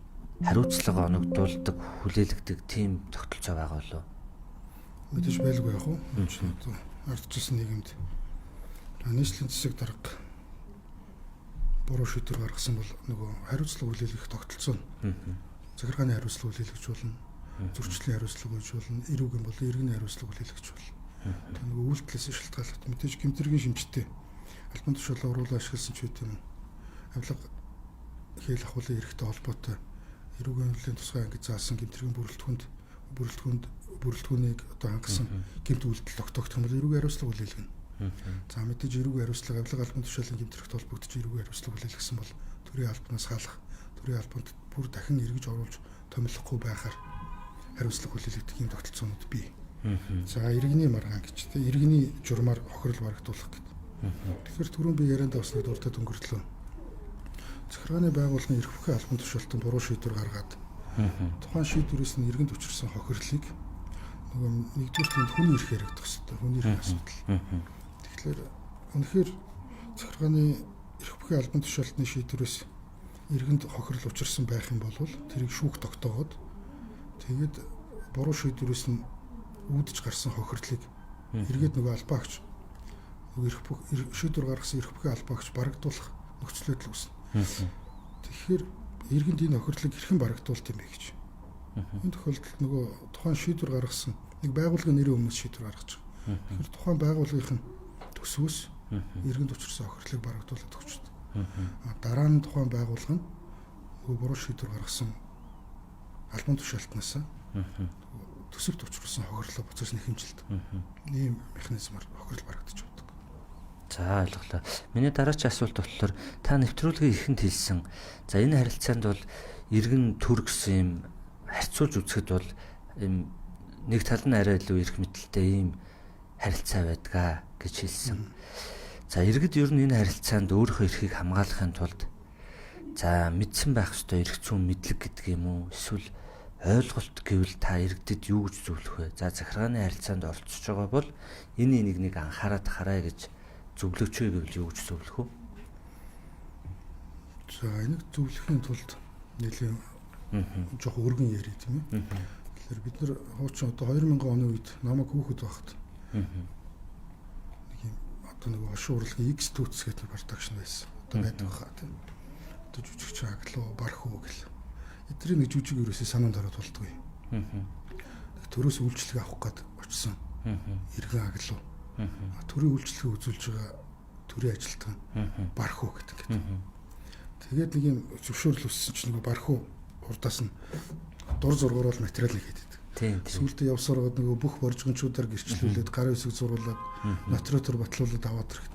Хариуцлага оногдуулдаг, хүлээлгдэг тийм тогтолцоо байгаа болов уу? Мэдээж байлгүй яах вэ? Одоо ардчилсан нийгэмд нийслэлийн засаг дарга буруу шийдвэр гаргасан бол нөгөө хариуцлага хүлээлгэх тогтолцоо нь захиргааны хариуцлага хүлээлгэж болно, зөрчлийн хариуцлага гэж болно, эрүүгийн бол иргэний хариуцлага хүлээлгэж болно. Тэр нөгөө үйлдэлээс шалтгаалаад мэдээж гэмтэргийн шимжтэй албан тушаалаа оруулаа ашигласан ч үгүй юм. Авилга хэл ахуулын эрхтэй холбоотой эрүүгийн хуулийн тусгай ангид заасан гэмтэргийн бүрэлдэхүүнийг одоо хангасан гэмт үйлдэл тогтоогдох юм бол эрүүгийн хариуцлага хүлээлгэнэ. За мэдээж эрүүгийн хариуцлага авилга албан тушаалын гэмт хэрэгт холбогдож эрүүгийн хариуцлага хүлээлгэсэн бол төрийн албанаас хаалах, төрийн албанд бүр дахин эргэж оруулж томилохгүй байхаар хариуцлага хүлээлгдэг юм тогтолцоонууд бий. За иргэний маргаан гэж тэ иргэний журмаар хохирол барагдуулах гэдэг. Тэгэхээр түрүүн би яриандаа бас нэг дуртад өнгөрлөө. Захиргааны байгууллагын эрх бүхий албан тушаалтан буруу шийдвэр гаргаад тухайн шийдвэрээс нь иргэнд учирсан хохирлыг нөгөө нэгдүгээр тэнд хүний эрх яригдах хэрэгтэй. Хүний эрхийн асуудал. Тэгэхээр үнэхээр захиргааны эрх бүхий албан тушаалтны шийдвэрээс иргэнд хохирол учирсан байх юм бол тэрийг шүүх тогтоогоод тэгээд буруу шийдвэрээс нь үүдэж гарсан хохирлыг эргээд нөгөө албаагч нөгөө эрх бүх шийдвэр гаргасан эрх бүхий албаагч барагдуулах нөхцөл байдал үүснэ. Тэгэхээр иргэнд энэ хохирлыг хэрхэн барагдуулт юм бэ гэж. Энэ тохиолдолд нөгөө тухайн шийдвэр гаргасан нэг байгууллагын нэрийн өмнөөс шийдвэр гаргаж байгаа. Тэгэхээр тухайн байгууллагын төсвөөс иргэнд учирсан хохирлыг барагдуулаад өгчдөг. Дараа нь тухайн байгууллага нь нөгөө буруу шийдвэр гаргасан албан тушаалтнаас төсөвт учруулсан хохирлоо буцааж нэхэмжилдэг. Ийм механизмаар хохирол барагдаж явдаг. За ойлголоо. Миний дараагийн асуулт болохоор та нэвтрүүлгийн эхэнд хэлсэн. За энэ харилцаанд бол иргэн төр гэсэн юм харьцуулж үзэхэд бол юм нэг тал нь арай илүү эрх мэдэлтэй ийм харилцаа байдгаа гэж хэлсэн. За иргэд ер нь энэ харилцаанд өөрийнхөө эрхийг хамгаалахын тулд за мэдсэн байх ёстой эрх зүйн мэдлэг гэдэг юм уу эсвэл ойлголт гэвэл та иргэдэд юу гэж зөвлөх вэ? За захиргааны харилцаанд оролцож байгаа бол энэ нэг нэг анхаарат хараа гэж зөвлөгч вэ гэвэл юу гэж зөвлөх вэ? За энийг зөвлөхийн тулд нэлийн жоох өргөн ярив тийм ээ. Тэгэхээр бид нар хуучин одоо 2000 оны үед намайг хүүхэд байхад нэг юм одоо нэг хошин урлагийн X түүц гэдэг продакшн байсан. Одоо байдаг хаа тийм. Одоо жүжигч аглуу барах уу гэл. Эдний нэг жүжиг ерөөсөө санаанд ороод болдгоо. Төрөөс үйлчлэг авах гээд очсон. Иргэн аглуу. Төрийн үйлчлэгээ үзүүлж байгаа төрийн ажилтан барах уу гэдэг ингээд. Тэгээд нэг юм зөвшөөрөл өссөн чинь нөгөө барах уу урдаас нь дур зургаар бол материал хийгээд байдаг. Сүүлдээ явсаар гоод нөгөө бүх боржгончуудаар гэрчлүүлээд гарын үсэг зуруулад нотратор батлуулаад аваад ирэхэд.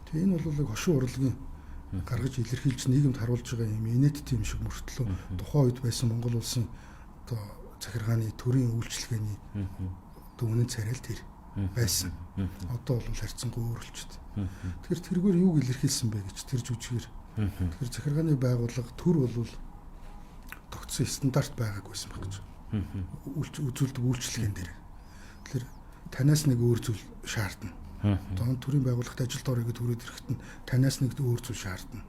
Тэгээ энэ бол нэг хошин урлагийн гаргаж илэрхийлж нийгэмд харуулж байгаа юм инээдтэй юм шиг мөртлөө тухайн үед байсан Монгол улсын одоо захиргааны төрийн үйлчилгээний одоо үнэн царай л тэр. Байсан. Одоо бол харьцангуй өөрчлөлт. Тэгэхээр тэргээр юуг илэрхийлсэн бэ гэж тэр жүжигээр. Тэгэхээр захиргааны байгууллага төр бол тогтсон стандарт байгаагүй байсан байх гэж. Үзүүлдэг үйлчлэгээн дээр. Тэгэхээр танаас нэг өөр зүйл шаардна. Одоо төрийн байгууллагт ажилд орё гэж түрээд ирэхэд нь танаас нэг өөр зүйл шаардна.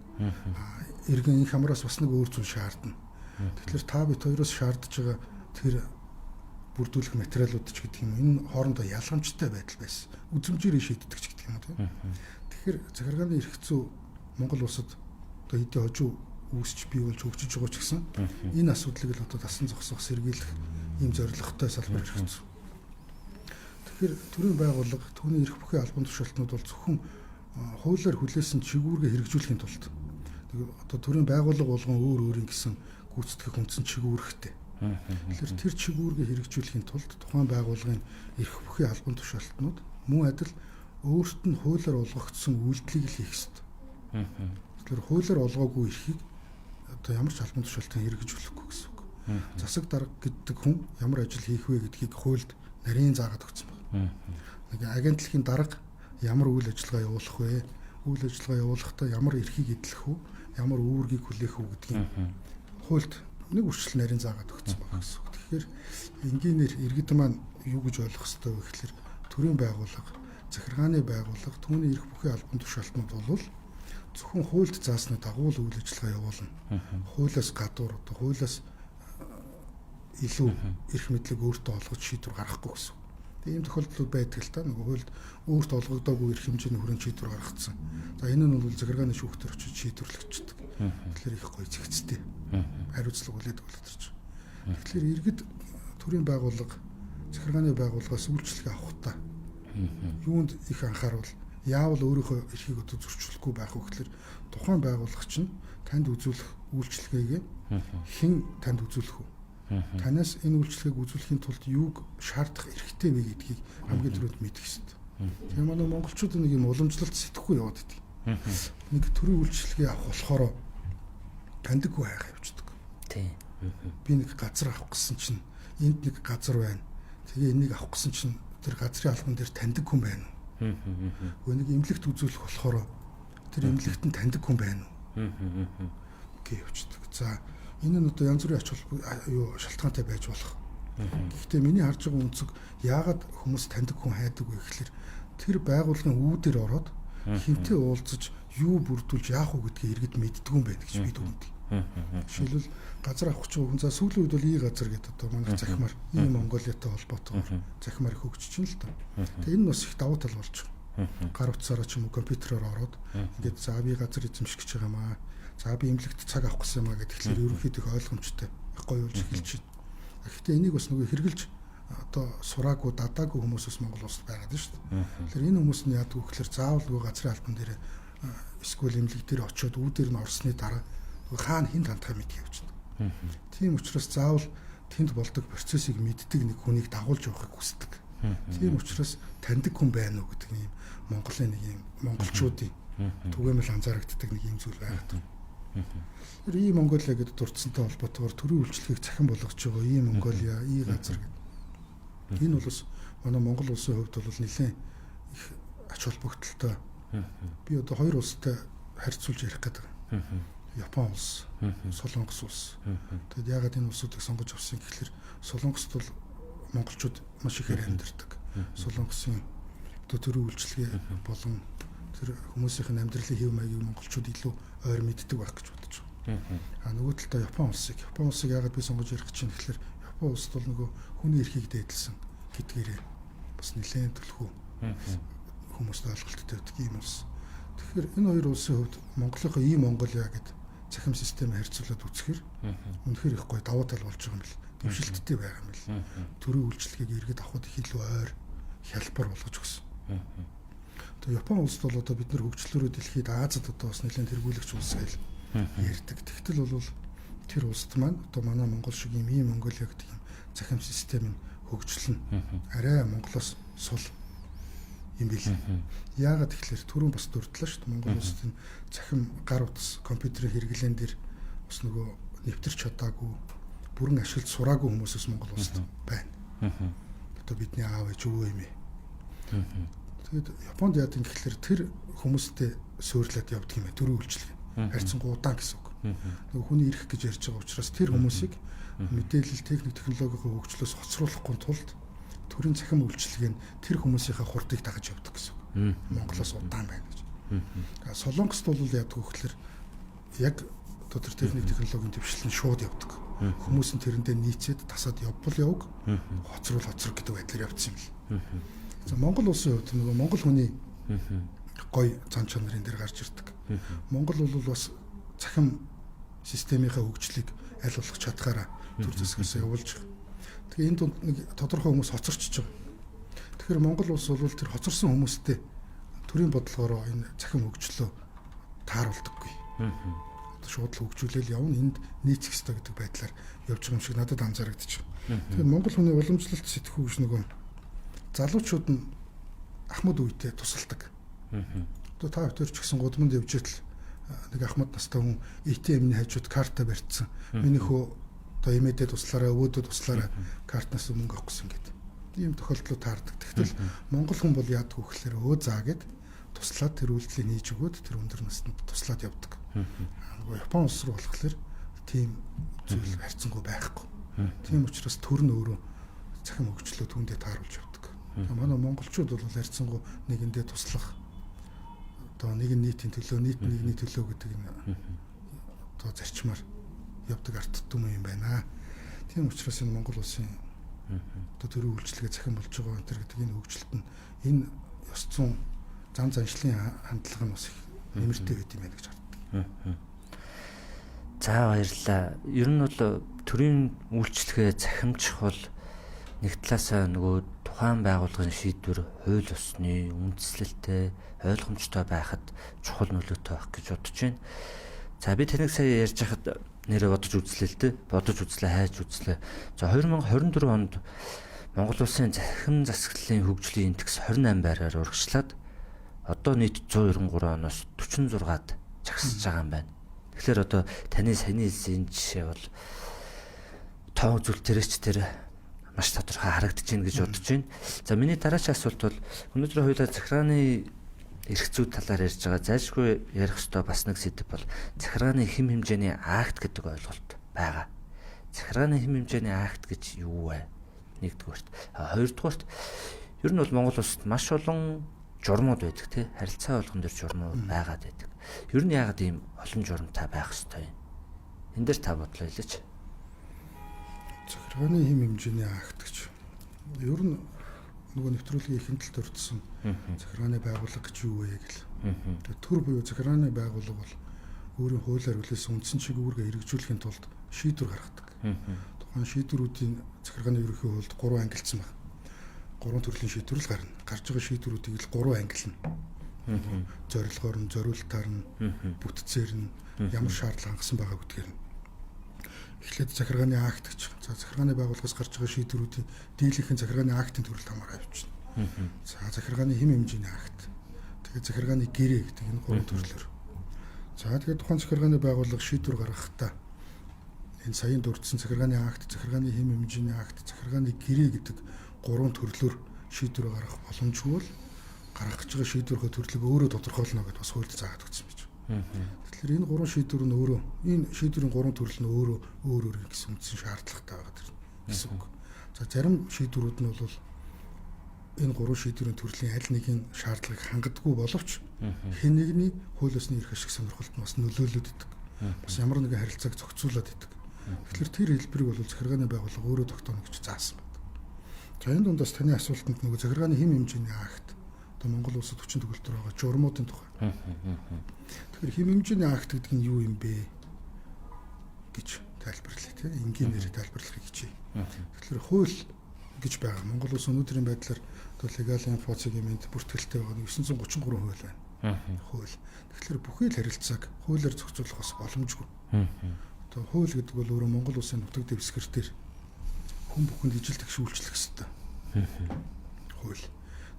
Иргэн инх хамраас бас нэг өөр зүйл шаардна. Тэгэхээр та бит хоёроос шаардж байгаа тэр бүрдүүлэх материалууд ч гэдэг юм энэ хоорондоо ялгамжтай байдал байсан. Үзэмжээрээ шийддэг ч гэдэг юм уу тийм. Тэгэхээр захиргааны эрх зүй Монгол улсад одоо хэдий хожуу үүсч бий болж хөгжиж байгаа ч гэсэн энэ асуудлыг л одоо дасан зогсоох, сэргийлэх ийм зорилготой салбар эрх зүй. Тэгэхээр төрийн байгууллага түүний эрх бүхий албан тушаалтнууд бол зөвхөн хуулиар хүлээсэн чигүүргээ хэрэгжүүлэхийн тулд одоо төрийн байгууллага болгон өөр өөрийн гэсэн гүйцэтгэх үндсэн чигүүрхтэй. Тэгэхээр тэр чигүүргээ хэрэгжүүлэхийн тулд тухайн байгууллагын эрх бүхий албан тушаалтнууд мөн адил өөрт нь хуулиар олгогдсон үйлдэлийг л хийх ёстой. Тэгэхээр хуулиар олгоогүй эрхийг одоо ямар ч албан тушаалтан хэрэгжүүлэхгүй гэсэн үг. Засаг дарга гэдэг хүн ямар ажил хийх вэ гэдгийг хуульд нарийн заагаад өгсөн байна. Нэг агентлагийн дарга ямар үйл ажиллагаа явуулах вэ? Үйл ажиллагаа явуулахдаа ямар эрхийг эдлэх үү? Ямар үүргийг хүлээх үү гэдгийг хуульд нэг үрчлэл нарийн заагаад өгсөн байгаа гэсэн үг. Тэгэхээр энгийнээр иргэд маань юу гэж ойлгох ёстой вэ гэхэлэр төрийн байгууллага, захиргааны байгууллага, түүний эрх бүхий албан тушаалтнууд бол зөвхөн хуульд заасны дагуу л үйл ажиллагаа явуулна. Хуулиас гадуур одоо хуулиас илүү эрх мэдлэг өөртөө олгож шийдвэр гаргахгүй гэсэн. Тэгээ ийм тохиолдлууд байдаг л та. Нөгөө хуульд өөрт олгогдоогүй эрх хэмжээний хүрээнд шийдвэр гаргацсан. За энэ нь бол захиргааны шүүхтэр очиж шийдвэрлэгддэг. Тэгэхээр их гоё зэгцтэй. Хариуцлага хүлээдэг болоод ирж байгаа. Тэгэхээр иргэд төрийн байгууллага, захиргааны байгууллагаас үйлчлэгээ авахдаа юунд их анхааруул яавал өөрийнхөө эрхийг одоо зөрчлөхгүй байх вэ гэхэлэр тухайн байгууллага чинь танд үзүүлэх үйлчлэгээгээ хэн танд үзүүлэх вэ? Танаас энэ үйлчлэгийг үзүүлэхийн тулд юуг шаардах эрхтэй вэ гэдгийг хамгийн түрүүнд мэдэх ёстой. Тэгээ манай монголчууд нэг юм уламжлалт сэтгэхгүй яваад байдаг. Нэг төрийн үйлчлэгээ авах болохоор таньдаггүй хайгаа явчихдаг. Тийм. Би нэг газар авах гэсэн чинь энд нэг газар байна. Тэгээ энийг авах гэсэн чинь тэр газрын албан дээр таньдаг хүн байна уу? Гэхдээ нэг эмнэлэгт үзүүлэх болохоор тэр эмнэлэгт нь таньдаг хүн байна уу? Гэ явчихдаг. За энэ нь одоо янз бүрийн ач холбогдол шалтгаантай байж болох. Гэхдээ миний харж байгаа өнцөг яагаад хүмүүс таньдаг хүн хайдаг вэ гэхэлэр тэр байгууллагын үүдээр ороод хинтээ уулзаж юу бүрдүүлж яах вэ гэдгийг иргэд мэддэггүй юм байна гэж би дүгнэдэг. Жишээлбэл газар авах гэж хүн за сүүлийн үед бол и газар гэдэг одоо манайх захимаар и Монголиатай холбоотойгоор захимаар их хөгжиж байна л да. Тэгээ энэ бас их давуу тал болж байгаа. Гар утсаараа ч юм уу компьютероор ороод ингээд за би газар эзэмших гэж байгаа юм аа. За би эмнэлэгт цаг авах гэсэн юм аа гэхэлэр ерөнхийдөө их ойлгомжтой их гоё болж эхэлж байна. Гэхдээ энийг бас нөгөө хэрэгжилж одоо сураагүй дадаагүй хүмүүс бас Монгол улсад байгаад байна шүү дээ. Тэгэхээр энэ хүмүүс нь яадаг вэ гэхэлэр заавал нөгөө газрын албан дээр эсвэл эмнэлэг дээр очиод үүдээр нь орсны дараа хаана хэн хандхаа мэдэх явчихна. Тийм учраас заавал тэнд болдог процессыг мэддэг нэг хүнийг дагуулж явахыг хүсдэг. Тийм учраас таньдаг хүн байна уу гэдэг юм Монголын нэг юм монголчуудын түгээмэл анзаарагддаг нэг юм зүйл байгаад байна. Тэр и Монголиа гэдэг дурдсантай холбоотойгоор төрийн үйлчлэгийг цахим болгож байгаа и Монголиа, и газар гэдэг. Энэ бол бас манай Монгол улсын хувьд бол нэлээд их ач холбогдолтой. Би одоо хоёр улстай харьцуулж ярих гэдэг. Япон улс, Солонгос улс. Тэгэд яагаад энэ улсуудыг сонгож авсан гэхэлэр Солонгост бол монголчууд маш ихээр амьдардаг. Солонгосын одоо төрийн үйлчлэгээ болон тэр хүмүүсийн амьдралын хэв маягийг монголчууд илүү ойр мэддэг байх гэж бодож байгаа. А нөгөө талдаа Япон улсыг яагаад би сонгож ярих гэж байна гэхэлэр Япон улсд бол нөгөө хүний эрхийг дээдлсэн гэдгээрээ бас нэлээд төлхөө хүмүүст ойлголттой байдаг ийм улс. Тэгэхээр энэ хоёр улсын хувьд Монголынхоо и Монголиа гэдэг цахим систем харьцуулаад үзэхээр үнэхээр их гоё давуу тал болж байгаа юм бэл. Дэвшилттэй байгаа юм бэл. Төрийн үйлчлэгийг иргэд авахд их илүү ойр хялбар болгож өгсөн. Одоо Япон улсд бол одоо бид нар хөгжлөөрөө дэлхийд Азад одоо бас нэлээд тэргүүлэгч улс гэж ярьдаг. Тэгтэл бол тэр улсд маань одоо манай Монгол шиг ийм и Монголиа гэдэг юм цахим систем нь хөгжил нь арай Монголоос сул юм бил. Яагаад тэгэхээр түрүүн бас дурдлаа шүү дээ. Монгол улсад энэ цахим гар утас компьютерийн хэрэглээн дээр бас нөгөө нэвтэрч чадаагүй бүрэн ашиглаж сураагүй хүмүүс бас Монгол улсад байна. Одоо бидний аав ээж өвөө эмээ. Тэгээд Японд яадаг юм гэхэлэр тэр хүмүүстэй суурлаад явдаг юм байна. Төрийн үйлчилгээ. Харьцангуй удаан гэсэн үг. Нөгөө хүний эрх гэж ярьж байгаа учраас тэр хүмүүсийг мэдээлэл техник технологийн хөгжлөөс хоцруулахгүй тулд төрийн цахим үйлчилгээ нь тэр хүмүүсийнхээ хурдыг дагаж явдаг гэсэн үг. Монголоос удаан байна гэж. Солонгост бол яадаг вэ гэхэлэр яг одоо тэр техник технологийн дэвшил нь шууд явдаг. Хүмүүс нь тэрэндээ нийцээд тасаад явбал явг, хоцруул хоцрог гэдэг байдлаар явцсан юм л. За Монгол улсын хувьд нөгөө монгол хүний гоё зан чанарын дээр гарч ирдэг. Монгол бол бас цахим системийнхаа хөгжлийг аль болох чадхаараа төр засгаас явуулж байгаа. Тэгээ энэ дунд нэг тодорхой хүмүүс хоцорчж байгаа. Тэгэхээр Монгол улс бол тэр хоцорсон хүмүүстэй төрийн бодлогоороо энэ цахим хөгжлөө тааруулдаггүй. Одоо шууд л хөгжүүлээл явна, энд нийцэх ёстой гэдэг байдлаар явж байгаа юм шиг надад анзаарэгдэж байгаа. Тэгэхээр Монгол хүний уламжлалт сэтгхүү гэж нөгөө залуучууд нь ахмад үедээ тусалдаг. Одоо та бүхэн ч гэсэн гудамд явж итэл нэг ахмад настай хүн ATM-ний хажууд карта барьцсан. Миний хөө одоо эмээдээ туслаараа, өвөөдөө туслаараа картнаас мөнгө авах гэсэн гэдэг. Ийм тохиолдлууд таардаг. Тэгтэл Монгол хүн бол яадаг вэ гэхээр өө заа гэд туслаад тэр үйлдэлийг хийж өгөөд тэр өндөр наснд туслаад явдаг. Нөгөө Япон улс руу болохоор тийм зүйл харьцангуй байхгүй. Тийм учраас төр нь өөрөө цахим хөгжлөө түүндээ тааруулж явдаг. Манай монголчууд бол харьцангуй нэгэндээ туслах одоо нэг нь нийтийн төлөө, нийт нэгний төлөө гэдэг энэ одоо зарчмаар явдаг арт түмэн юм байна. Тийм учраас энэ Монгол улсын одоо төрийн үйлчилгээ цахим болж байгаа энэ гэдэг энэ хөгжилт нь энэ ёс зүйн зан заншлын хандлага нь бас их нэмэртэй байд юм байна гэж боддог. За баярлалаа. Ер нь бол төрийн үйлчилгээ цахимжих бол нэг талаасаа нөгөө тухайн байгууллагын шийдвэр хууль ёсны үндслэлтэй ойлгомжтой байхад чухал нөлөөтэй байх гэж бодож байна. За би таныг сая ярьж байхад нэрээ бодож үзлээ л дээ. Бодож үзлээ, хайж үзлээ. За 2024 онд Монгол улсын цахим засаглалын хөгжлийн индекс 28 байраар урагшлаад одоо нийт 193 оноос 46-ад жагсаж байгаа юм байна. Тэгэхээр одоо таны саяны хэлсэн энэ жишээ бол тоо үзүүлэлтээрээ ч тэр маш тодорхой харагдаж байна гэж бодож байна. За миний дараагийн асуулт бол өнөөдөр хоёулаа захиргааны эрх зүй талаар ярьж байгаа. Зайлшгүй ярих ёстой бас нэг сэдэв бол захиргааны хэм хэмжээний акт гэдэг ойлголт байгаа. Захиргааны хэм хэмжээний акт гэж юу вэ? Нэгдүгээрт. Хоёрдугаарт ер нь бол Монгол улсад маш олон журмууд байдаг тий. Харилцаа болгон дээр журмууд байгаад байдаг. Ер нь яагаад ийм олон журамтай байх ёстой юм? Энэ дээр та бодлоо хэлээч. Захиргааны хэм хэмжээний акт гэж. Ер нь нөгөө нэвтрүүлгийн ихэнх талд өртсөн захиргааны байгууллага гэж юу вэ гэл. Тэгээ төр буюу захиргааны байгууллага бол өөрийн хуулиар хүлээсэн үндсэн чиг үүргээ хэрэгжүүлэхийн тулд шийдвэр гаргадаг. Тухайн шийдвэрүүдийн захиргааны ерөнхий хуульд 3 ангилсан байна. 3 төрлийн шийдвэр л гарна. Гарч байгаа шийдвэрүүдийг л 3 ангилна. Зорилгоор нь, зориултаар нь, бүтцээр нь ямар шаардлага хангасан байгаа гэдгээр нь. Эхлээд захиргааны акт гэж. За захиргааны байгууллагаас гарч байгаа шийдвэрүүдийн дийлэнх нь захиргааны актын төрөлд хамаараа явчихна. За захиргааны хэм хэмжээний акт. Тэгээд захиргааны гэрээ гэдэг энэ гурван төрлөөр. За тэгээд тухайн захиргааны байгууллага шийдвэр гаргахдаа энэ саяын дурдсан захиргааны акт, захиргааны хэм хэмжээний акт, захиргааны гэрээ гэдэг гурван төрлөөр шийдвэр гаргах боломжгүй бол гаргах гэж байгаа шийдвэрийнхээ төрлийг өөрөө тодорхойлно гэдээ бас хуульд заагаад өгсөн байж. Тэгэхээр энэ гурван шийдвэр нь өөрөө энэ шийдвэрийн гурван төрөл нь өөрөө өөр өөр гэсэн үндсэн шаардлагатай байгаа гэсэн үг. За зарим шийдвэрүүд нь бол энэ гурван шийдвэрийн төрлийн аль нэгin шаардлагыг хангадаггүй боловч хэн нэгний хууль ёсны эрх ашиг сонирхолд нь бас нөлөөлөд идэг. Бас ямар нэгэн харилцааг зохицуулаад идэг. Тэгэхээр тэр хэлбэрийг бол захиргааны байгууллага өөрөө тогтооно гэж заасан байна. За энэ дундаас таны асуултанд нөгөө захиргааны хэм хэмжээний акт одоо Монгол улсад хүчин төгөлдөр байгаа журмуудын тухай. Тэгэхээр хэм хэмжээний акт гэдэг нь юу юм бэ гэж тайлбарлая тийм энгийнээр тайлбарлахыг хичээе. Тэгэхээр хууль гэж байгаа. Монгол улс өнөөдрийн байдлаар одоо легалийн инфоцгийн мэнд бүртгэлтэй байгаа 933 хууль байна. Хууль. Тэгэхээр бүхий л харилцааг хуулиар зохицуулах бас боломжгүй. Одоо хууль гэдэг бол өөрөө Монгол улсын нутаг дэвсгэр дээр хүн бүхэнд ижил тэгш үйлчлэх ёстой. Хууль.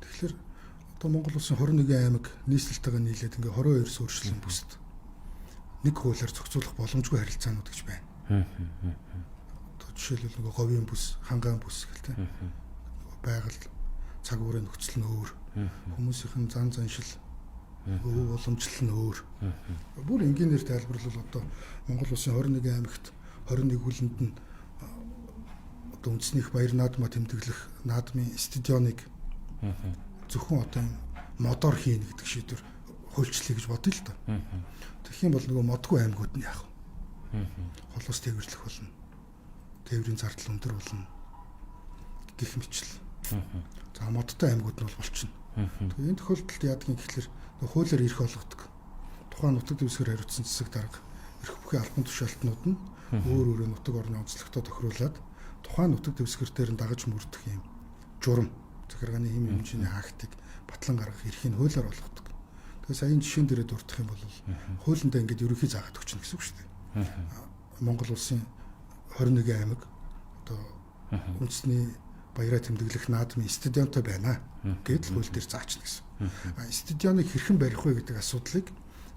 Тэгэхээр одоо Монгол улсын 21 аймаг нийслэлтэйгээ нийлээд ингээ 22 суурьшлийн бүсэд нэг хуулиар зохицуулах боломжгүй харилцаанууд гэж байна. Одоо жишээлбэл нөгөө говийн бүс, хангаан бүс гэл те. Байгаль цаг уурын нөхцөл нь өөр. Хүмүүсийнх нь зан заншил, өв уламжлал нь өөр. Бүр энгийнээр тайлбарлавал одоо Монгол улсын 21 аймагт 21 хүлэнд нь одоо үндэснийх баяр наадмаа тэмдэглэх наадмын стадионыг зөвхөн одоо юм модоор хийнэ гэдэг шийдвэр хуульчлая гэж бодъё л доо. Тэгэх юм бол нөгөө модгүй аймагуд нь яах вэ? Холоос тээвэрлэх болно. Тээврийн зардал өндөр болно. Гэх мэтэл. За модтой аймагуд нь бол болчихно. Тэгээ энэ тохиолдолд яадаг юм гэхэлэр хуулиар эрх олгодог. Тухайн нутаг дэвсгэр хариуцсан засаг дарга эрх бүхий албан тушаалтнууд нь өөр өөрөө нутаг орны онцлогтой тохируулаад тухайн нутаг дэвсгэр дээр нь дагаж мөрдөх юм журам захиргааны хэм хэмжээний актыг батлан гаргах эрхийг хуулиар олгодог. Тэгээ саяын жишээн дээрээ дурдах юм бол хуулиндаа ингээд ерөнхий заагаад өгчнө гэсэн үг шүү дээ. Монгол улсын 21 аймаг одоо үндэсний баяраа тэмдэглэх наадмын стадионтой байна гэдэл хууль дээр заачна гэсэн. Стадионыг хэрхэн барих вэ гэдэг асуудлыг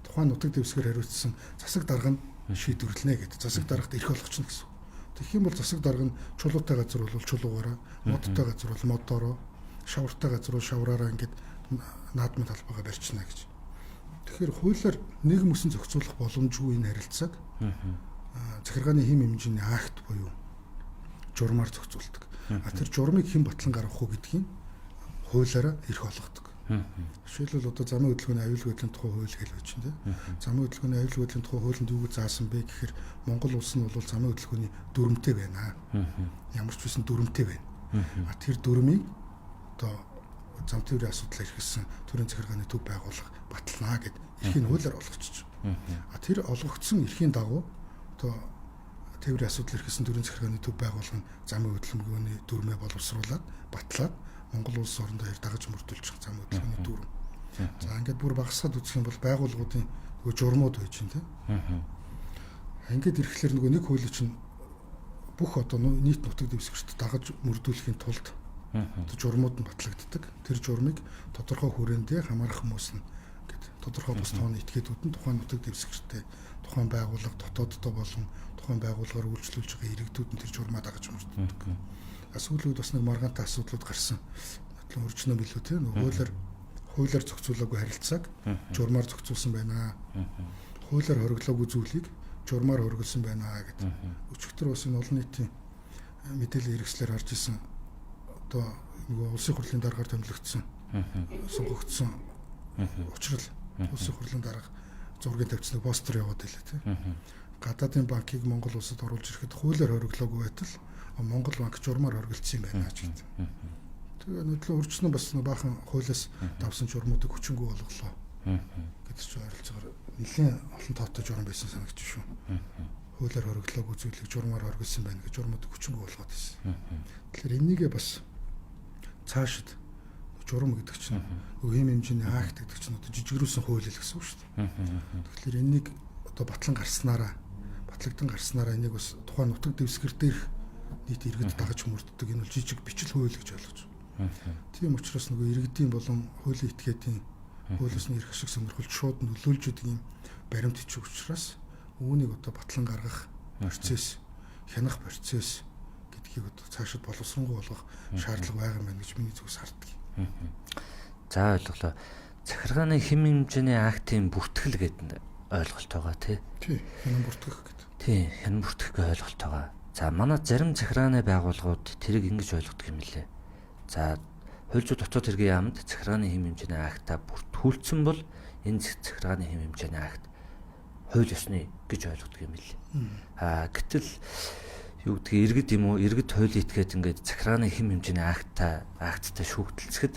тухайн нутаг дэвсгэр хариуцсан засаг дарга нь шийдвэрлэнэ гэдэг. Засаг даргад эрх олгочихно гэсэн. Тэгэх юм бол засаг дарга нь чулуутай газар бол чулуугаараа, модтой газар бол модоороо, шавартай газар бол шавраараа ингээд наадмын талбайгаа барьчихна гэж. Тэгэхээр хуулиар нийгэм үсэн зохицуулах боломжгүй энэ харилцааг захиргааны хэм хэмжээний акт буюу журмаар зохицуулдаг. А тэр журмыг хэн батлан гаргах уу гэдгийг хуулиараа эрх олгодог. Жишээлбэл одоо замын хөдөлгөөний аюулгүй байдлын тухай хууль гэж байж байна тийм. Замын хөдөлгөөний аюулгүй байдлын тухай хуулинд юу гэж заасан бэ гэхээр Монгол улс нь бол замын хөдөлгөөний дүрмтэй байна. Ямар ч байсан дүрмтэй байна. А тэр дүрмийг одоо зам тээврийн асуудал эрхэлсэн төрийн захиргааны төв байгууллага баталнаа гэд эрхийг хуулиар олгочих. А тэр олгогдсон эрхийн дагуу одоо тээврийн асуудал эрхэлсэн төрийн захиргааны төв байгууллага нь замын хөдөлгөөний дүрмээ боловсруулад батлаад Монгол улс орондоо хоёр дагаж мөрдүүлж байгаа замын хөдөлгөөний дүрм. За ингээд бүр багасгаад үзэх юм бол байгууллагуудын нөгөө журмууд байж байна тийм. Ингээд ирэхлээр нөгөө нэг хууль чинь бүх одоо нийт нутаг дэвсгэрт дагаж мөрдүүлэхийн тулд одоо журмууд нь батлагддаг. Тэр журмыг тодорхой хүрээндээ хамаарах хүмүүс нь гэд тодорхой бус тооны этгээдүүд нь тухайн нутаг дэвсгэртээ тухайн байгууллага дотооддоо болон тухайн байгууллагаар үйлчлүүлж байгаа иргэдүүд нь тэр журмаа дагаж мөрддөг. Сүүлийн үед бас нэг маргаантай асуудлууд гарсан. Нотлон өрчнөө билүү те нөгөө хуулиар зохицуулаагүй харилцааг журмаар зохицуулсан байна. Хуулиар хориглоогүй зүйлийг журмаар хориглосон байна гэдэг. Өчигдөр бас энэ олон нийтийн мэдээллийн хэрэгслээр харж исэн одоо нөгөө улсын хурлын даргаар томилогдсон сонгогдсон учрал улсын хурлын дарга зургийн тавьчихсан постэр яваад байлаа те. Гадаадын банкыг Монгол улсад оруулж ирэхэд хуулиар хориглоогүй байтал Монгол банк журмаар хоригдсон юм байна ч гэдэг. Тэгээ нөтлөө өрчнө бас баахан хуулиас давсан журмуудыг хүчингү болголоо гэдэг чинь ойролцоогоор нэлээд олон тоотой журам байсан санагдчих шүү. Хуулиар хориглоогүй зүйлийг журмаар хоригдсон байна гэж журмуудыг хүчингү болгоод байсан. Тэгэхээр энийгээ бас цаашид журам гэдэг чинь нөгөө хэм хэмжээний акт гэдэг чинь одоо жижигрүүлсэн хууль л гэсэн үг шүү дээ. Тэгэхээр энэнийг одоо батлан гарснараа батлагдсан гарснараа энийг бас тухайн нутаг дэвсгэр дээрх нийт иргэд дагаж мөрддөг. Энэ бол жижиг бичил хууль гэж ойлгож байна. Тийм учраас нөгөө иргэдийн болон хуулийн этгээдийн хууль ёсны эрх ашиг сонирхолд шууд нөлөөлж идэг юм баримт бичиг учраас үүнийг одоо батлан гаргах процесс, хянах процесс гэдгийг одоо цаашид боловсронгуй болгох шаардлага байгаа юм байна гэж миний зүгээс харддаг. За ойлголоо. Захиргааны хэм хэмжээний актын бүртгэл гэдэг ойлголт байгаа тий. Тий, хянан бүртгэх гэдэг. Тий, хянан бүртгэх гэх ойлголт байгаа. За манай зарим захиргааны байгууллагууд тэрийг ингэж ойлгодог юм лээ. За хууль зүйн дотоод хэргийн яамд захиргааны хэм хэмжээний актаа бүртгүүлсэн бол энэ захиргааны хэм хэмжээний акт хууль ёсны гэж ойлгодог юм лээ. Аа гэтэл юу гэдгийг иргэд юм уу иргэд хуулийн этгээд ингээд захиргааны хэм хэмжээний акттай шүүгдэлцэхэд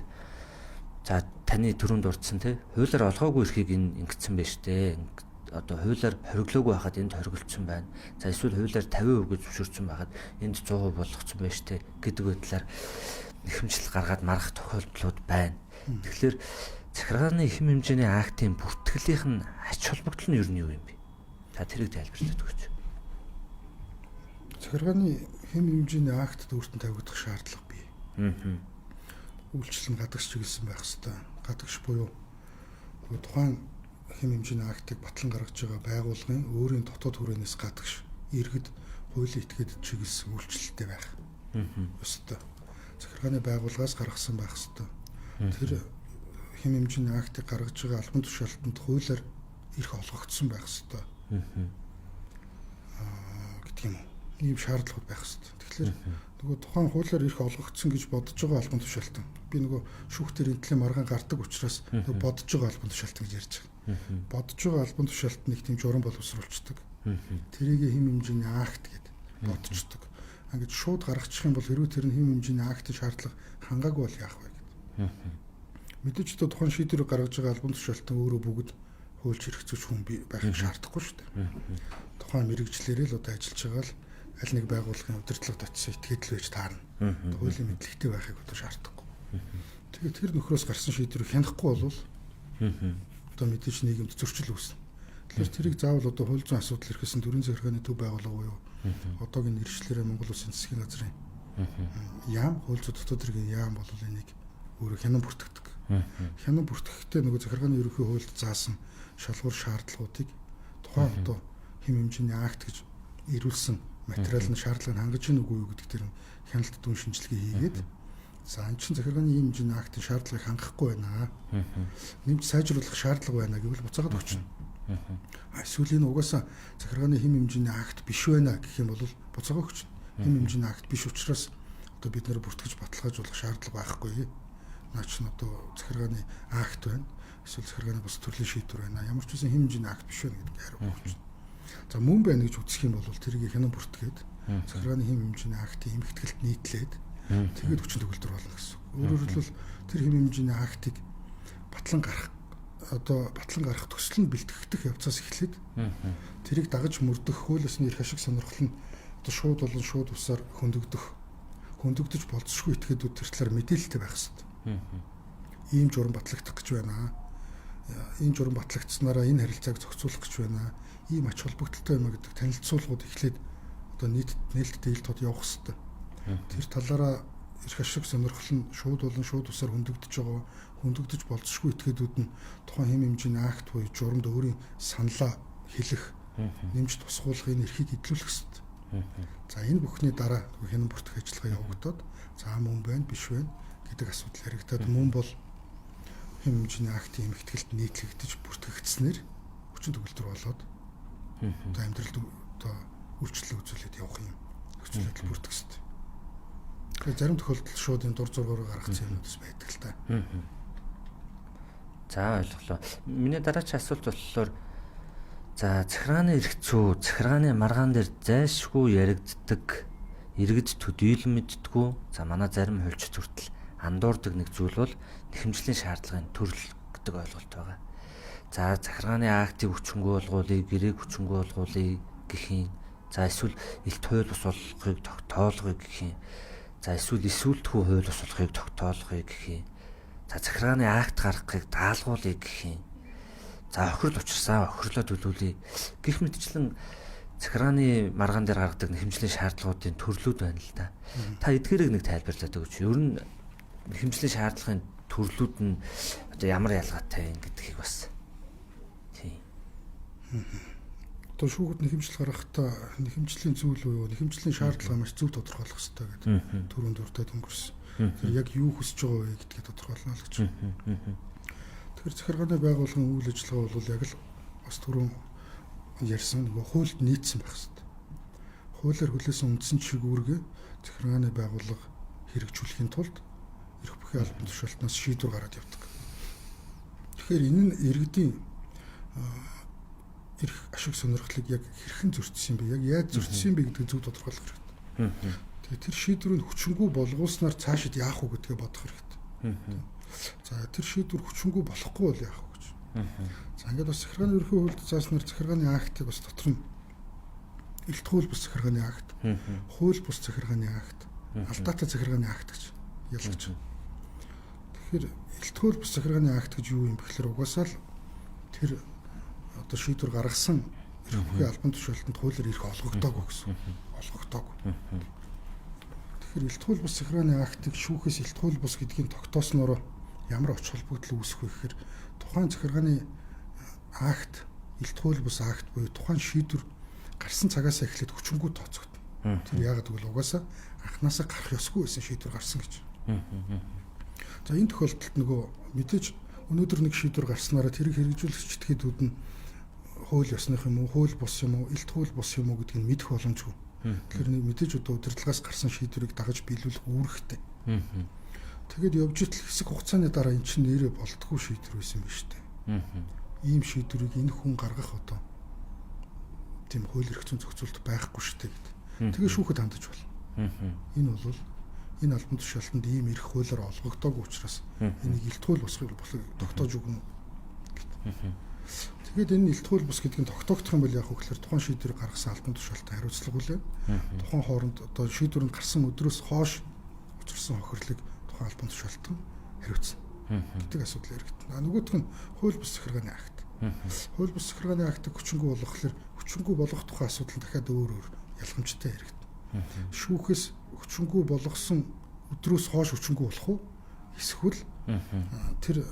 за таны түрүүнд дурдсан те хуулиар олгоогүй эрхийг энэ ингэсэн байж тээ одоо хуулиар хориглоогүй байхад энд хориглоцсон байна. За эсвэл хуулиар 50% гэж зөвшөөрсөн байхад энд 100% болгоцсон байж тээ гэдэг байдлаар нэхэмжил гаргаад марах тохиолдлууд байна. Тэгэхээр захиргааны хэм хэмжээний актын бүртгэлийнх нь ач холбогдол нь ер нь юу юм бэ? Та тэрийг тайлбарлаад өгөөч. Захиргааны хэм хэмжээний акт өөртөө тавигдах шаардлага бий. Үйлчлэл нь гадагш чиглэсэн байх ёстой. Гадагш буюу тухайн хэм хэмжээний актыг батлан гаргаж байгаа байгууллагын өөрийн дотоод хүрээнээс гадагш иргэд хуулийн этгээдэд чиглэсэн үйлчлэлтэй байх ёстой. Захиргааны байгууллагаас гаргасан байх ёстой. Тэр хэм хэмжээний актыг гаргаж байгаа албан тушаалтанд хуулиар эрх олгогдсон байх ёстой. Гэдэг юм уу. Ийм шаардлагууд байх ёстой. Тэгэхээр нөгөө тухайн хуулиар эрх олгогдсон гэж бодож байгаа албан тушаалтан. Би нөгөө шүүхтэр энэ төлөв маргаан гардаг учраас нөгөө бодож байгаа албан тушаалтан гэж ярьж байгаа. Бодож байгаа албан тушаалт нэг тийм журам боловсруулцдаг. Тэрийг хэм хэмжээний акт гэд бодчихдог. Ингээд шууд гаргачих юм бол хэрвээ тэр нь хэм хэмжээний актын шаардлага хангаагүй бол яах вэ гэдэг. Мэдээж одоо тухайн шийдвэрийг гаргаж байгаа албан тушаалтан өөрөө бүгд хуульч хэрэгцүүч хүн байхыг шаардахгүй шүү дээ. Тухайн мэрэгжлээрээ л одоо ажиллаж байгаа л аль нэг байгууллагын удирдлагад очисон этгээд л байж таарна. Хуулийн мэдлэгтэй байхыг одоо шаардахгүй. Тэгээд тэр нөхрөөс гарсан шийдвэрийг хянахгүй болвол одоо мэдээж нийгэмд зөрчил үүснэ. Тэгэхээр тэрийг заавал одоо хууль зүйн асуудал эрхэлсэн төрийн захиргааны төв байгууллага буюу одоогийн нэршлэрээ Монгол Улсын засгийн газрын яам, хууль зүйн дотоод хэргийн яам бол энийг өөрөө хянан бүртгэдэг. Хянан бүртгэхдээ нөгөө захиргааны ерөнхий хуульд заасан шалгуур шаардлагуудыг тухайн одоо хэм хэмжээний акт гэж ирүүлсэн материал нь шаардлага нь хангаж гин үгүй юу гэдэг тэр хяналт дүн шинжилгээ хийгээд за эн чинь захиргааны ийм хэмжээний актын шаардлагыг хангахгүй байна. Нэмж сайжруулах шаардлага байна гэвэл буцаагаад өгчнө. Эсвэл энэ угаасаа захиргааны хэм хэмжээний акт биш байна гэх юм бол буцаагаа өгчнө. Хэм хэмжээний акт биш учраас одоо бид нэр бүртгэж баталгаажуулах шаардлага байхгүй. Наа чинь одоо захиргааны акт байна. Эсвэл захиргааны бус төрлийн шийдвэр байна. Ямар ч үсэн хэм хэмжээний акт биш байна гэдэг хариу өгчнө. За мөн байна гэж үзэх юм бол тэрийг хянан бүртгээд захиргааны хэм хэмжээний актын эмхэтгэлд нийтлээд тэгээд хүчин төгөлдөр болно гэсэн. Өөрөөр хэлбэл тэр хэм хэмжээний актыг батлан гарах одоо батлан гарах төсөл нь бэлтгэгдэх явцаас эхлээд тэрийг дагаж мөрдөх хууль ёсны эрх ашиг сонирхол нь одоо шууд болон шууд усаар хөндөгдөж болцсохгүй этгээдүүд тэр талаар мэдээлэлтэй байх хэрэгтэй. Ийм журам батлагдах гэж байна. Энэ журам батлагдсанараа энэ харилцааг зохицуулах гэж байна. Ийм ач холбогдолтой юм а гэдэг танилцуулгууд эхлээд одоо нийт нээлттэй ил тод явах хэрэгтэй. Тэр талаараа эрх ашиг сонирхол нь шууд болон шууд усаар хөндөгдөж байгаа, хөндөгдөж болцсохгүй этгээдүүд нь тухайн хэм хэмжээний акт буюу журамд өөрийн саналаа хэлэх, нэмж тусгуулах энэ эрхийг эдлүүлэх хэрэгтэй. За энэ бүхний дараа хянан бүртгэх ажиллагаа явагдаад за мөн байна, биш байна гэдэг асуудал яригдаад мөн бол хэм хэмжээний актын эмхэтгэлд нийтлэгдэж бүртгэгдснээр хүчин төгөлдөр болоод одоо амьдралд одоо үйлчлэл үзүүлээд явах юм нөхцөл байдал бүрдэх хэрэгтэй. Тэгэхээр зарим тохиолдолд шууд энэ дур зургаар гаргацсан юмнууд бас байдаг л та. За ойлголоо. Миний дараагийн асуулт болохоор за захиргааны эрх зүй, захиргааны маргаан дээр зайлшгүй яригддаг, иргэд төдийлөн мэддэггүй. За манай зарим хуульчид хүртэл андуурдаг нэг зүйл бол нэхэмжлийн шаардлагын төрөл гэдэг ойлголт байгаа. За захиргааны актыг хүчингү болгуулъя, гэрээг хүчингү болгуулъя гэх юм. За эсвэл элт хууль бус болгохыг тогтоолгоё гэх юм. За эсвэл эсүүлтхүү хууль бус болохыг тогтоолгоё гэх юм. За захиргааны акт гаргахыг даалгуулъя гэх юм. За хохирол учирсан, хохирлоо төлүүлье гэх мэтчлэн захиргааны маргаан дээр гаргадаг нэхэмжлийн шаардлагуудын төрлүүд байна л да. Та эдгээрийг нэг тайлбарлаад өгөөч. Ер нь нэхэмжлийн шаардлагын төрлүүд нь одоо ямар ялгаатай юм гэдгийг бас. Тийм. Одоо шүүхэд нэхэмжил гаргахдаа нэхэмжлийн зүйл буюу нэхэмжлийн шаардлага маш зөв тодорхойлох хэрэгтэй гэдэг түрүүнд дуртад өнгөрсөн. Тэр яг юу хүсэж байгаа вэ гэдгийг тодорхойлно л гэж. Тэгэхээр захиргааны байгууллагын үйл ажиллагаа бол яг л бас түрүүн ярьсан нөгөө хуульд нийцсэн байх хэрэгтэй. Хуулиар хүлээсэн үндсэн чиг үүргээ захиргааны байгууллага хэрэгжүүлэхийн тулд эрх бүхий албан тушаалтнаас шийдвэр гараад явдаг. Тэгэхээр энэ нь иргэдийн эрх ашиг сонирхлыг яг хэрхэн зөрчсөн бэ? Яг яаж зөрчсөн бэ гэдгийг зөв тодорхойлох хэрэгтэй. Тэгээ тэр шийдвэрийг хүчингү болгуулснаар цаашид яах вэ гэдгээ бодох хэрэгтэй. За тэр шийдвэр хүчингү болохгүй бол яах вэ гэж. За ингээд бас захиргааны ерөнхий хуульд зааснаар захиргааны актыг бас дотор нь элт хууль бус захиргааны акт, хууль бус захиргааны акт, алдаатай захиргааны акт гэж ялгаж байна. Тэгэхээр элт хууль бус захиргааны акт гэж юу юм бэхлээр угаасаа л тэр одоо шийдвэр гаргасан эрх бүхий албан тушаалтанд хуулиар эрх олгогдоогүй гэсэн. Олгогдоогүй. Тэгэхээр элт хууль бус захиргааны актыг шүүхээс элт хууль бус гэдгийг тогтооснороо ямар оч холбогдол үүсэх вэ гэхээр тухайн захиргааны акт элт хууль бус акт буюу тухайн шийдвэр гарсан цагаас эхлээд хүчингү тооцогдно. Тэр яагаад гэвэл угаасаа анхнаасаа гарах ёсгүй байсан шийдвэр гарсан гэж. За энэ тохиолдолд нөгөө мэдээж Өнөөдөр нэг шийдвэр гарснараа тэрийг хэрэгжүүлэх читгэдүүд нь хууль ёсных юм уу, хууль бус юм уу, элт хууль бус юм уу гэдгийг мэдэх боломжгүй. Тэгэхээр нэг мэдээж одоо удирдлагаас гарсан шийдвэрийг дагаж биелүүлэх үүрэгтэй. Тэгээд явж итэл хэсэг хугацааны дараа эн чинь нэрээ болдгоо шийдвэр байсан юм биш үү? Ийм шийдвэрийг энэ хүн гаргах одоо тийм хууль эрх зүйн зохицуулалт байхгүй шүү дээ гэдэг. Тэгээ шүүхэд хандаж болно. Энэ бол энэ албан тушаалтанд ийм эрх хуулиар олгогдоогүй учраас энийг элт хууль бусхыг болохыг тогтоож өгнө гэдэг. Тэгээд энэ элт хууль бус гэдгийг тогтоогдох юм бол яг хөглөр тухайн шийдвэр гаргасан албан тушаалтан хариуцлага үлээ. Тухайн хооронд одоо шийдвэр нь гарсан өдрөөс хойш учирсан хохирлыг тухайн албан тушаалтан хариуцна гэдэг асуудал яригдана. Нөгөөх нь хууль бус захиргааны акт. Хууль бус захиргааны актыг хүчингү болгохлоор хүчингү болгох тухай асуудал нь дахиад өөр өөр ялгамжтай яригдана. Шүүхээс хүчингү болгосон өдрөөс хойш хүчингү болох уу? Эсвэл тэр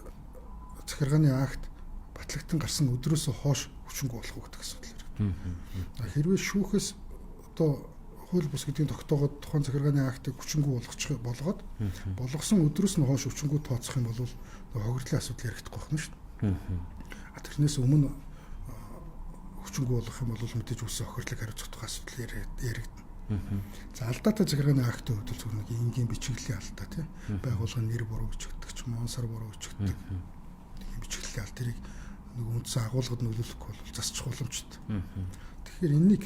захиргааны акт батлагдсан гарсан өдрөөс хойш хүчингү болох уу гэдэг асуудал яригдана. Хэрвээ шүүхээс одоо хууль бус гэдгийг тогтоогоод тухайн захиргааны актыг хүчингү болгочих болгоод болгосон өдрөөс нь хойш хүчингү тооцох юм бол хохирлын асуудал яригдахгүй байна шүү дээ. Тэрнээс өмнө хүчингү болгох юм бол мэдээж үүссэн хохирлыг хариуцах тухай асуудал яригдана. За алдаатай захиргааны актын хувьд бол зөвхөн нэг энгийн бичиглэлийн алдаа тий. Байгууллагын нэр буруу бичигддэг ч юм уу, он сар буруу бичигддэг. Тийм бичиглэлийн алдаа тэрийг нэг үндсэн агуулгад нөлөөлөхгүй бол засчих боломжтой. Тэгэхээр энэнийг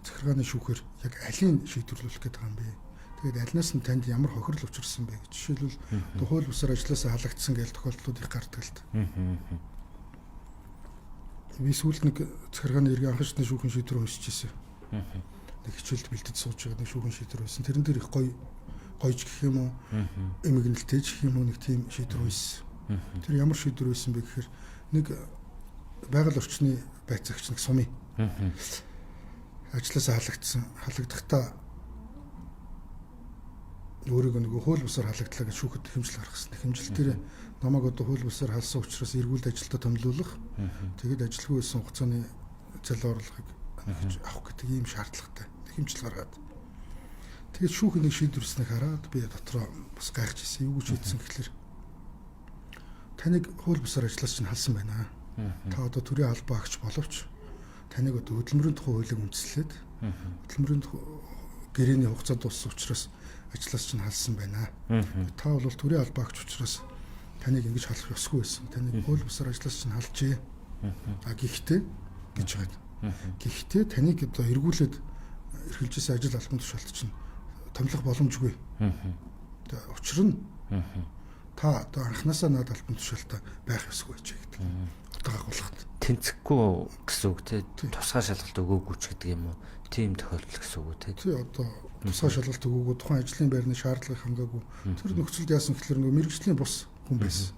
захиргааны шүүхээр яг алийг шийдвэрлүүлэх гээд байгаа юм бэ? Тэгээд альнаас нь танд ямар хохирол учирсан бэ гэж. Жишээлбэл хууль бусаар ажлаасаа халагдсан гэж тохиолдлууд их гардаг л та. Би сүүлд нэг захиргааны иргэн анхан шатны шүүхийн шийдвэр уншиж ирсэн. Нэг хичээлд бэлдэж сууж байгаа нэг шүүхийн шийдвэр байсан. Тэрэн дээр их гоё гойж гэх юм уу, эмгэнэлтэй гэх юм уу нэг тийм шийдвэр уншсан. Тэр ямар шийдвэр байсан бэ гэхээр нэг байгаль орчны байцаагч нэг сумын ажлаасаа халагдсан. Халагдахдаа өөрийгөө нөгөө хууль бусаар халагдлаа гэж шүүхэд хэмжил гаргасан. Хэмжил дээр намайг одоо хууль бусаар халсан учраас эргүүлд ажилдаа томилуулах. Тэгээд ажилгүй байсан хугацааны цалин орлогыг авах гэдэг ийм шаардлагатай хэмжил гаргаад. Тэгээд шүүх нэг шийдвэрснийг хараад би дотроо бас гайхаж ирсэн. Юу гэж шийдсэн гэхлээр таныг хууль бусаар ажлаас чинь халсан байна. Та одоо төрийн албаа агч боловч таныг одоо хөдөлмөрийн тухай хуулийг үндэслээд хөдөлмөрийн гэрээний хугацаа дууссан учраас ажлаас чинь халсан байна. Та бол төрийн албаа агч учраас таныг ингэж халах ёсгүй байсан. Таныг хууль бусаар ажлаас чинь халжээ. А гэхдээ гэж байгаа. Гэхдээ таныг одоо эргүүлээд эрхэлжсэн ажил албан тушаалт чинь томилох боломжгүй. Учир нь та одоо анханасаа над албан тушаалтаа байх ёсгүй гэж гэдэг. Утга агуулгад. Тэнцэхгүй гэсэн үг те. Тусгай шалгалт өгөөгүй ч гэдэг юм уу? Тийм тохиолдол гэсэн үг те. Тий, одоо тусгай шалгалт өгөөгүй, тухайн ажлын байрны шаардлагыг хангаагүй. Тэр нөхцөлд яасан гэхлээр нөгөө мэргэжлийн бус хүн байсан.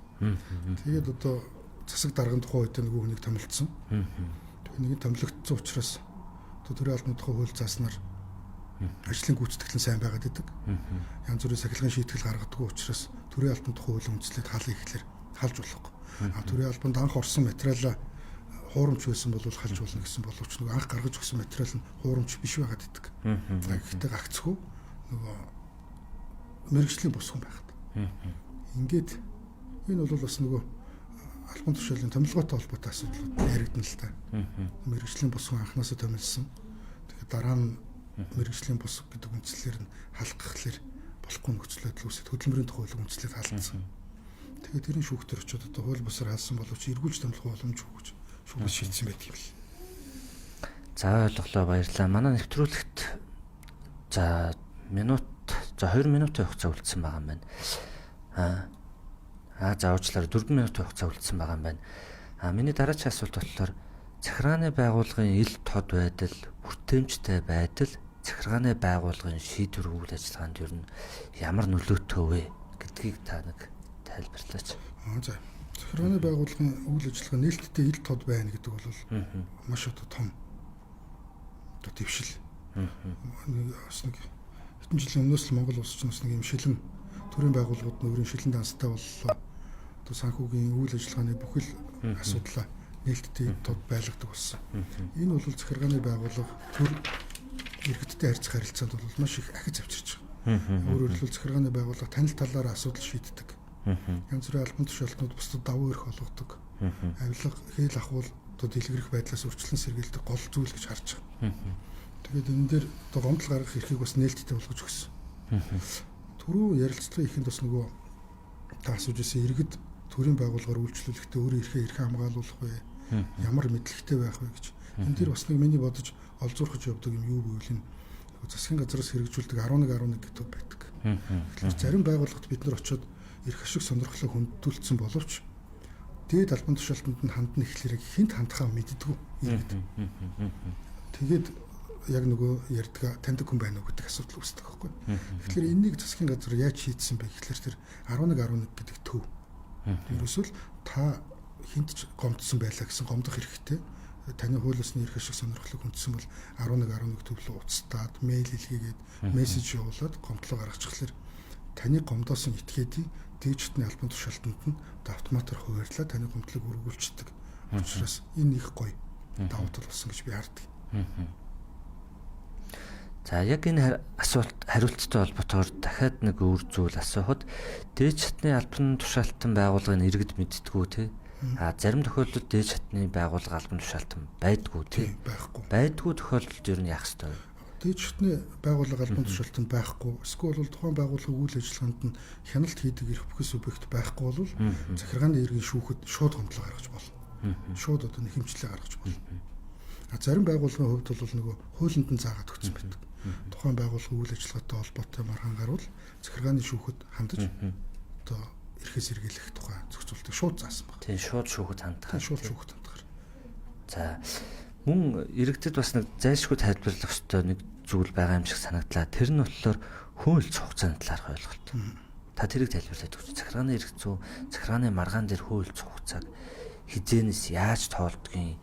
Тэгээд одоо засаг дарган тухайн үед нөгөө хүнийг томилдсон. Тэр нэг томилогдсон учраас одоо төрийн албаны тухай хууль зааснаар ажлын гүйцэтгэл нь сайн байгаад идэг. Янз бүрийн сахилгын шийтгэл гаргадаг учраас төрийн албаны тухай хуулийн үндэслэлд халах ихлээр халж болохгүй. А төрийн албанд анх орсон материалаа хуурамч байсан бол халж болно гэсэн боловч нөгөө анх гаргаж өгсөн материал нь хуурамч биш байгаад идэг. Гэхдээ гагцхүү нөгөө мэргэжлийн бус хүн байхад. Ингээд энэ бол бас нөгөө албан тушаалын томилгоотой холбоотой асуудлууд яригдана л та. Мэргэжлийн бус хүн анхнаасаа томилсон. Тэгэхээр дараа нь мэргэжлийн бус гэдэг үндслээр нь халахлаар болохгүй нөхцөл байдал үүсээд хөдөлмөрийн тухай хуулийн үндслээр халдсан. Тэгээд тэрийн шүүхтэр очиод одоо хууль бусаар халсан боловч эргүүлж томилох боломжгүй гэж шүүгээс шийдсэн байдаг юм л. За ойлголоо, баярлалаа. Манай нэвтрүүлэгт за минут за 2 минутын хугацаа үлдсэн байгаа юм байна. За уучлаарай, 4 минутын хугацаа үлдсэн байгаа юм байна. Миний дараагийн асуулт болохоор захиргааны байгууллагын ил тод байдал, хүртээмжтэй байдал захиргааны байгууллагын шийдвэр үйл ажиллагаанд ер нь ямар нөлөөтэй вэ гэдгийг та нэг тайлбарлаач. За. Захиргааны байгууллагын үйл ажиллагаа нээлттэй ил тод байна гэдэг бол маш одоо том одоо дэвшил. Бас нэг хэдэн жилийн өмнөөс л Монгол улс чинь бас нэг юм шилэн төрийн байгууллагууд нь өөрийн шилэн данстай боллоо. Одоо санхүүгийн үйл ажиллагааны бүхэл асуудлаа нээлттэй тод байлгадаг болсон. Энэ бол захиргааны байгууллага төр иргэдтэй харьцах харилцаанд бол маш их ахиц авчирч байгаа. Өөрөөр хэлбэл захиргааны байгууллага танил талаараа асуудал шийддэг. Янз бүрийн албан тушаалтнууд бусдад давуу эрх олгодог. Авилга, хэл ахуул одоо дэлгэрэх байдлаас урьдчилан сэргийлдэг гол зүйл гэж харж байгаа. Тэгээд энэ дээр одоо гомдол гаргах эрхийг бас нээлттэй болгож өгсөн. Түрүү ярилцлагын эхэнд бас нөгөө та асууж ирсэн иргэд төрийн байгууллагаар үйлчлүүлэхдээ өөрийн эрхээ эрхэн хамгаалуулах вэ? Ямар мэдлэгтэй байх вэ гэж. Энэ дээр бас нэг миний бодож олзуурхаж явдаг юм юу гэвэл энэ засгийн газраас хэрэгжүүлдэг 11.11 гэдэг байдаг. Тэгэхээр зарим байгууллагт бид нар очиод эрх ашиг сонирхлоо хүнддүүлсэн боловч дээд албан тушаалтанд нь хандна гэхлээр хинт хандхаа мэддэггүй иргэд. Тэгээд яг нөгөө ярьдаг таньдаг хүн байна уу гэдэг асуудал үүсдэг байхгүй. Тэгэхээр энэнийг засгийн газар яаж шийдсэн бэ гэхлээр тэр 11.11 гэдэг төв. Ерөөсөө л та хинт ч гомдсон байлаа гэсэн гомдох хэрэгтэй. Таны хууль ёсны эрх ашиг сонирхлыг хүндсэн бол 11.11 төв рүү уцтаад, мэйл илгээгээд, мессеж явуулаад гомдлоо гаргачихлаар таны гомдоосон этгээдийн дээд шатны албан тушаалтанд нь автоматар хуваарлаа таны гомдлыг өргүүлчихдэг. Учраас энэ их гоё давуу тал болсон гэж би хардаг. За яг энэ асуулт хариулттай холбоотойгоор дахиад нэг өөр зүйл асуухад дээд шатны албан тушаалтан байгууллагын иргэд мэддэггүй те. А зарим тохиолдолд дээд шатны байгууллага албан тушаалтан байдгүй те. Байхгүй. Байдгүй тохиолдолд ер нь яах ёстой вэ? Дээд шатны байгууллага албан тушаалтан байхгүй. Эсвэл бол тухайн байгууллагын үйл ажиллагаанд нь хяналт хийдэг эрх бүхий субъект байхгүй бол захиргааны иргэн шүүхэд шууд гомдлоо гаргаж болно. Шууд одоо нэхэмжлээ гаргаж болно. А зарим байгууллагын хувьд бол нөгөө хуулинд нь заагаад өгсөн байдаг. Тухайн байгууллагын үйл ажиллагаатай холбоотой маргаан гарвал захиргааны шүүхэд хандаж одоо эрхээ сэргийлэх тухай зохицуултыг шууд заасан байна. Тийм, шууд шүүхэд хандах. Шууд шүүхэд хандахаар. За мөн иргэдэд бас нэг зайлшгүй тайлбарлах ёстой нэг зүйл байгаа юм шиг санагдлаа. Тэр нь болохоор хөөөлц хугацааны талаарх ойлголт. Та тэрийг тайлбарлаад өгч. Захиргааны эрх зүй, захиргааны маргаан дээр хөөөлц хугацааг хизээнээс яаж тоолдгийг,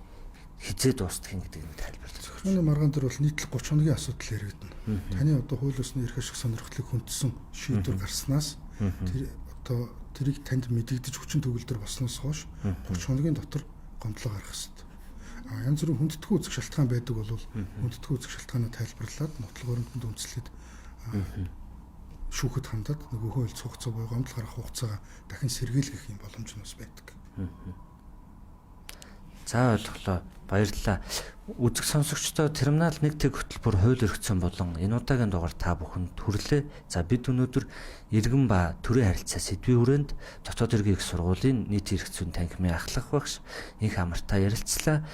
хизээ дуустдгийг гэдэг нь тайлбарлаж. Захиргааны маргаан дээр бол нийтлэг 30 хоногийн асуудал яригдана. Таны одоо хууль ёсны эрх ашиг сонирхлыг хүндсэн шийдвэр гарснаас тэр одоо тэрийг танд мэдэгдэж хүчин төгөлдөр болсноос хойш 30 хоногийн дотор гомдлоо гаргах ёстой. А янз бүрийн хүндэтгэх үзэх шалтгаан байдаг бол хүндэтгэх үзэх шалтгаанаа тайлбарлаад нотлох баримтанд үндэслээд шүүхэд хандаад нөгөө хууль хугацаа буюу гомдол гаргах хугацаагаа дахин сэргийлэх юм боломж нь бас байдаг. За ойлголоо. Баярлалаа. Үзэг сонсогчдоо терминал 1 тэг хөтөлбөр хууль эрх зүйн болон энэ удаагийн дугаар та бүхэнд хүрлээ. За бид өнөөдөр иргэн ба төрийн харилцаа сэдвийн хүрээнд дотоод хэргийн их сургуулийн нийт эрх зүйн танхимын ахлах багш инх амартай ярилцлаа.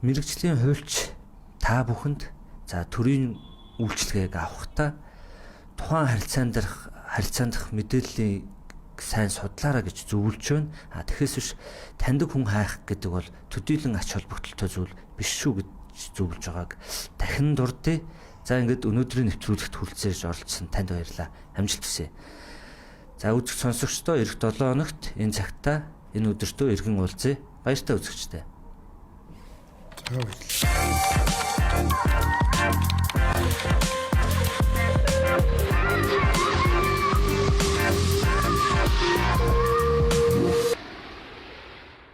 Мэргэжлийн хуульч та бүхэнд за төрийн үйлчилгээг авахдаа тухайн харилцаан дээрх харилцаандах мэдээллийн сайн судлаараа гэж зөвлөж байна. А тэгэхээс биш таньдаг хүн хайх гэдэг бол төдийлөн ач холбогдолтой зүйл биш шүү гэж зөвлөж байгааг дахин дурдъя. За ингээд өнөөдрийн нэвтрүүлэгт хүрэлцээж оролцсон танд баярлалаа. Амжилт хүсье. За үзэгч сонсогчдоо эх 7 хоногт энэ цагта энэ өдөртөө иргэн уулзъя. Баяртай үзэгчдээ. За баярлалаа.